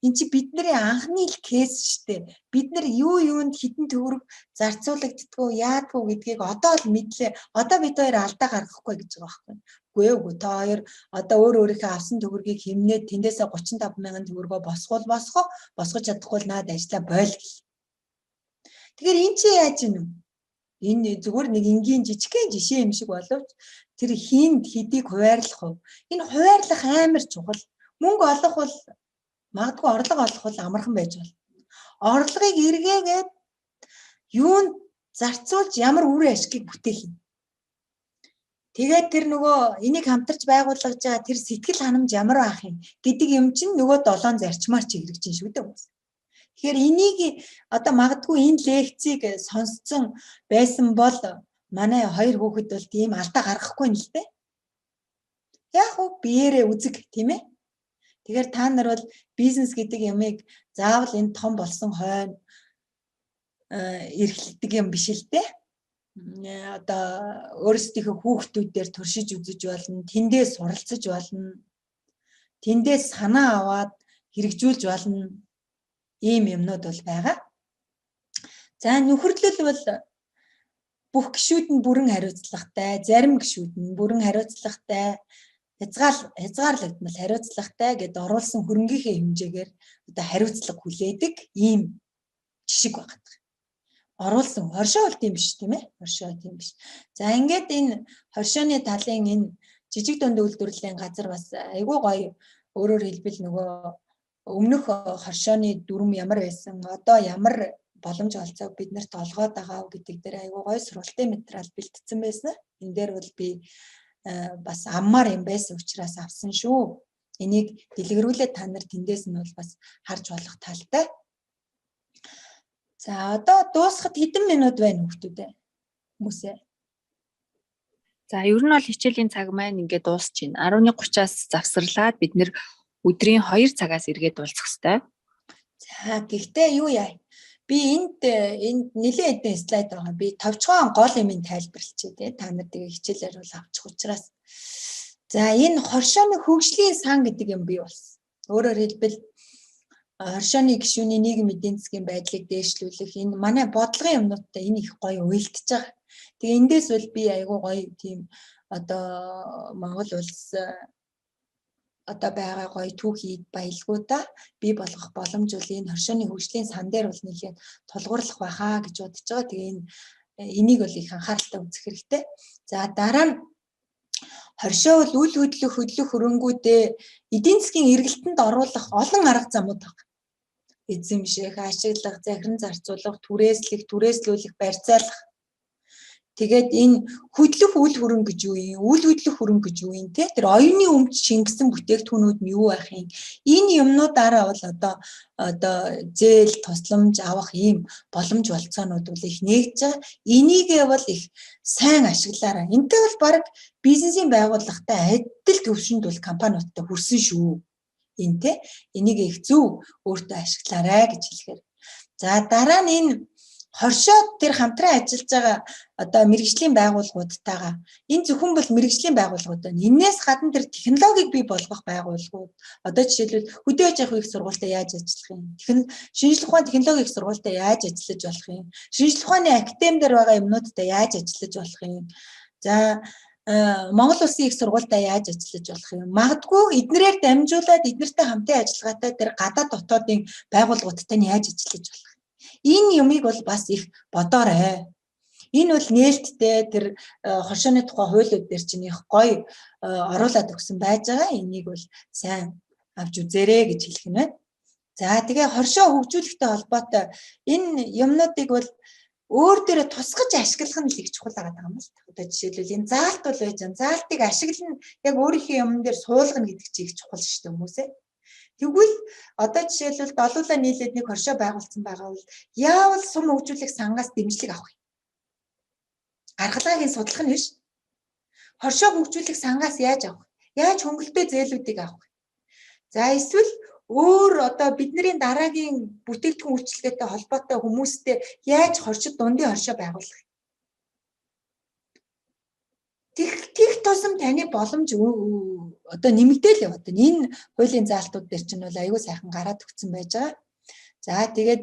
эн чи бидний анхны л кейс штэ. Бид нар юу юунд хідэн төгрөг зарцуулагддгүү, яадгүй гэдгийг одоо л мэдлээ. Одоо бид хоёр алдаа гаргахгүй гэж байгаа байхгүй. Үгүй ээ, үгүй. Та хоёр одоо өөр өөрийнхөө авсан төгрөгийг хэмнээд тэндээсээ 35 мянган төгрөгөө босгоул босгоо, босгож чадахгүй л наад ажиллаа бойл гэл. Тэгэхээр эн чи яаж юм? Энэ зүгээр нэг энгийн жижигхэн жишээ юм шиг боловч тэр хийнд хэдийг хуваарлах вэ? Энэ хуваарлах амар чухал. Мөнгө олох бол магадгүй орлого олох бол амархан байж болно. Орлогыг эргээгээд юунд зарцуулж ямар үр ашгийг бүтээх юм? Тэгээд тэр нөгөө энийг хамтарч байгуулж байгаа тэр сэтгэл ханамж ямар байх юм гэдэг юм чинь нөгөө долоон зарчмаар чи хэрэгжин шүү дээ. Тэгэхээр энийг одоо магадгүй энэ лекцийг сонсцсон байсан бол манай хоёр хүүхэд бол тийм алдаа гаргахгүй юм л дээ. Яг уу биеэрээ үзэг тийм ээ. Тэгэхээр та нар бол бизнес гэдэг юмыг заавал энэ том болсон хойно эрхлэдэг юм биш л дээ. Одоо өөрсдийнхөө хүүхдүүдээр туршиж үзэж болно, тэндээ суралцаж болно, тэндээ санаа аваад хэрэгжүүлж болно. Ийм юмнууд бол байгаа. За нөхөрлөл бол бүх гишүүд нь бүрэн хариуцлагатай, зарим гишүүд нь бүрэн хариуцлагатай, хязгаарлагдмал хариуцлагатай гэд оруулсан хөрөнгийнхээ хэмжээгээр одоо хариуцлага хүлээдэг ийм жишг байна. Оруулсан хоршоо бол тийм биш тийм ээ. Хоршоо тийм биш. За ингээд энэ хоршооны талын энэ жижиг дунд үйлдвэрлэлийн газар бас айгүй гоё. Өөрөөр хэлбэл нөгөө өмнөх хоршооны дүрм ямар байсан, одоо ямар боломж олцоог бид нарт олгоод байгаа гэдэг дээр айгүй гоё сургалтын материал бэлтгэсэн байсан. Энэ дээр бол би бас аммаар юм байсан учраас авсан шүү. Энийг дэлгэрүүлээд та нар тэндээс нь бол бас харж болох талтай. За одоо дуусахад хэдэн минут байна хүүхдүүд ээ? Хүмүүсээ. За ер нь бол хичээлийн цаг маань ингээд дуусч байна. 11:30-аас завсарлаад бид нэр өдрийн 2 цагаас эргээд уулзах ёстой. За гэхдээ юу яа? Би энд нэлээд хэдэн слайд байгаа. Би товчхон гол юмыг тайлбарлчихъя те. Та нар тэгээ хичээлээр бол авчих учраас. За энэ хоршооны хөгжлийн сан гэдэг юм бий болсон. Өөрөөр хэлбэл Хоршооны гишүүний нийгэм эдийн засгийн байдлыг дээшлүүлэх энэ манай бодлогын юмнуудтай энэ их гоё уялдаж байгаа. Тэгээ эндээс бол би айгүй гоё тийм одоо Монгол улс одоо байгаа гоё түүхий баялгуудаа бий болгох боломж бол энэ хоршооны хөгжлийн сан дээр бол нэлээд тулгуурлах байхаа гэж бодож байгаа. Тэгээ энийг бол их анхааралтай үзэх хэрэгтэй. За дараа нь хоршоо бол үл хөдлөх хөрөнгүүдээ эдийн засгийн эргэлтэнд оруулах олон арга замууд байна. Эзэмших, ашиглах, захиран зарцуулах, түрээслэх, түрээслүүлэх, барьцаалах. Тэгээд энэ хөдлөх үл хөрөнгө гэж юу юм? Үл хөдлөх хөрөнгө гэж юу юм те? Тэр оюуны өмч шингэсэн бүтээгдэхүүнүүд нь юу байх юм? Энэ юмнуудаараа бол одоо зээл, тусламж авах ийм боломж болцоонууд бол их нэгж байгаа. Энийгээ бол их сайн ашиглаарай. Энтэй бол баг бизнесийн байгууллагатай адил төвшөнд бол компаниудтай хүрсэн шүү. Энэ те? Энийг их зөв өөртөө ашиглаарай гэж хэлэхээр. За дараа нь энэ хоршоо тэр хамтран ажиллаж байгаа одоо мэргэжлийн байгууллагуудтайгаа энэ зөвхөн бол мэргэжлийн байгууллагууд байна. Энээс гадна тэр технологиг бий болгох байгууллагууд одоо жишээлбэл хөдөө аж ахуйн их сургуультай яаж ажиллах юм? Шинжлэх ухааны технологийн их сургуультай яаж ажиллаж болох юм? Шинжлэх ухааны академи дээр байгаа юмнуудтай яаж ажиллаж болох юм? За Монгол улсын их сургуультай яаж ажиллаж болох юм? Магадгүй эднэрээр дамжуулаад эднэртэй хамтын ажиллагаатай тэр гадаад дотоодын байгууллагуудтай нь яаж ажиллаж болох юм? Энэ юмыг бол бас их бодоорой. Энэ бол нээлттэй тэр хоршооны тухай хуулиуд дээр чинь их гоё оруулаад өгсөн байж байгаа. Энийг бол сайн авч үзээрэй гэж хэлэх нь байна. За тэгээ хоршоо хөгжүүлэхтэй холбоотой энэ юмнуудыг бол өөр дээрээ тусгаж ашиглах нь л их чухал байгаа юм л та. Одоо жишээлбэл энэ заалт бол байж байгаа. Заалтыг ашиглана яг өөрийнхөө юмн дээр суулгана гэдэг чинь их чухал шүү дээ хүмүүсээ. Тэгвэл одоо жишээлбэл долуулаа нийлээд нэг хоршоо байгуулсан байгаа бол яавал сум хөгжүүлэх сангаас дэмжлэг авах юм? Гаргалгааг нь судлах нь биш. Хоршоо хөгжүүлэх сангаас яаж авах? Яаж хөнгөлөлттэй зээлүүдийг авах? За эсвэл өөр одоо бидний дараагийн бүтээгдэхүүн үйлчилгээтэй холбоотой хүмүүстэй яаж хоршид дундын хоршоо байгуулах? Тех тусам таны боломж одоо нэмэгдээл яваад байна. Энэ хуулийн заалтууд дээр чинь бол аюул сайхан гараад өгсөн байж байгаа. За тэгээд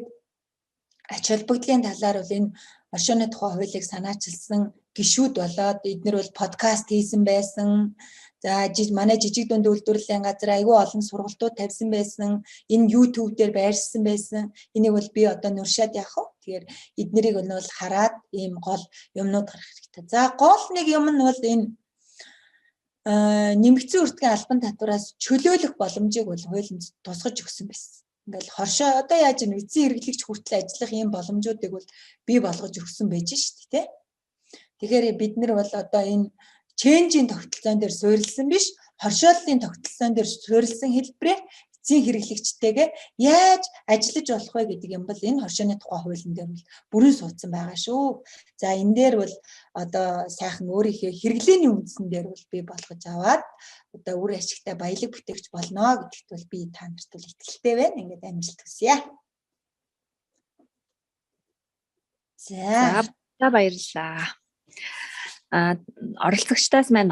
ач холбогдлын талаар бол энэ оршооны тухай хуулийг санаачилсан гишүүд болоод эднэр бол подкаст хийсэн байсан. За манай жижиг дунд үйлдвэрлэлийн газар аюул олон сургалтууд тавьсан байсан. Энэ YouTube дээр байршсан байсан. Энийг бол би одоо нүршаад явах уу? Тэгэхээр эднэрийг бол хараад ийм гол юмнууд гарах хэрэгтэй. За гол нэг юм нь бол энэ нэмэгдсэн үрдгийн албан татвараас чөлөөлөх боломжийг бол хуулинд тусгаж өгсөн байсан. Ингээл хоршоо одоо яаж энэ эцсийн хэрэглэгч хүртэл ажиллах ийм боломжуудыг бол бий болгож өгсөн байж шүү дээ, тэ. Тэгэхээр бид нар бол одоо энэ ченжийн тогтолцоон дээр суурилсан биш, хоршооллын тогтолцоон дээр суурилсан хэлбэрээр эцсийн хэрэглэгчтэйгээ яаж ажиллаж болох вэ гэдэг юм бол энэ хоршооны тухай хуулийн дээр бол бүрэн суудсан байгаа шүү. За энэ дээр бол одоо сайхан өөрийнхөө хэрэглээний үндсэн дээр бол бий болгож аваад одоо үр ашигтай баялаг бүтээгч болно гэдэгт бол би та нарт бол итгэлтэй байна. Ингээд амжилт хүсье. За баярлалаа. Оролцогчдаас маань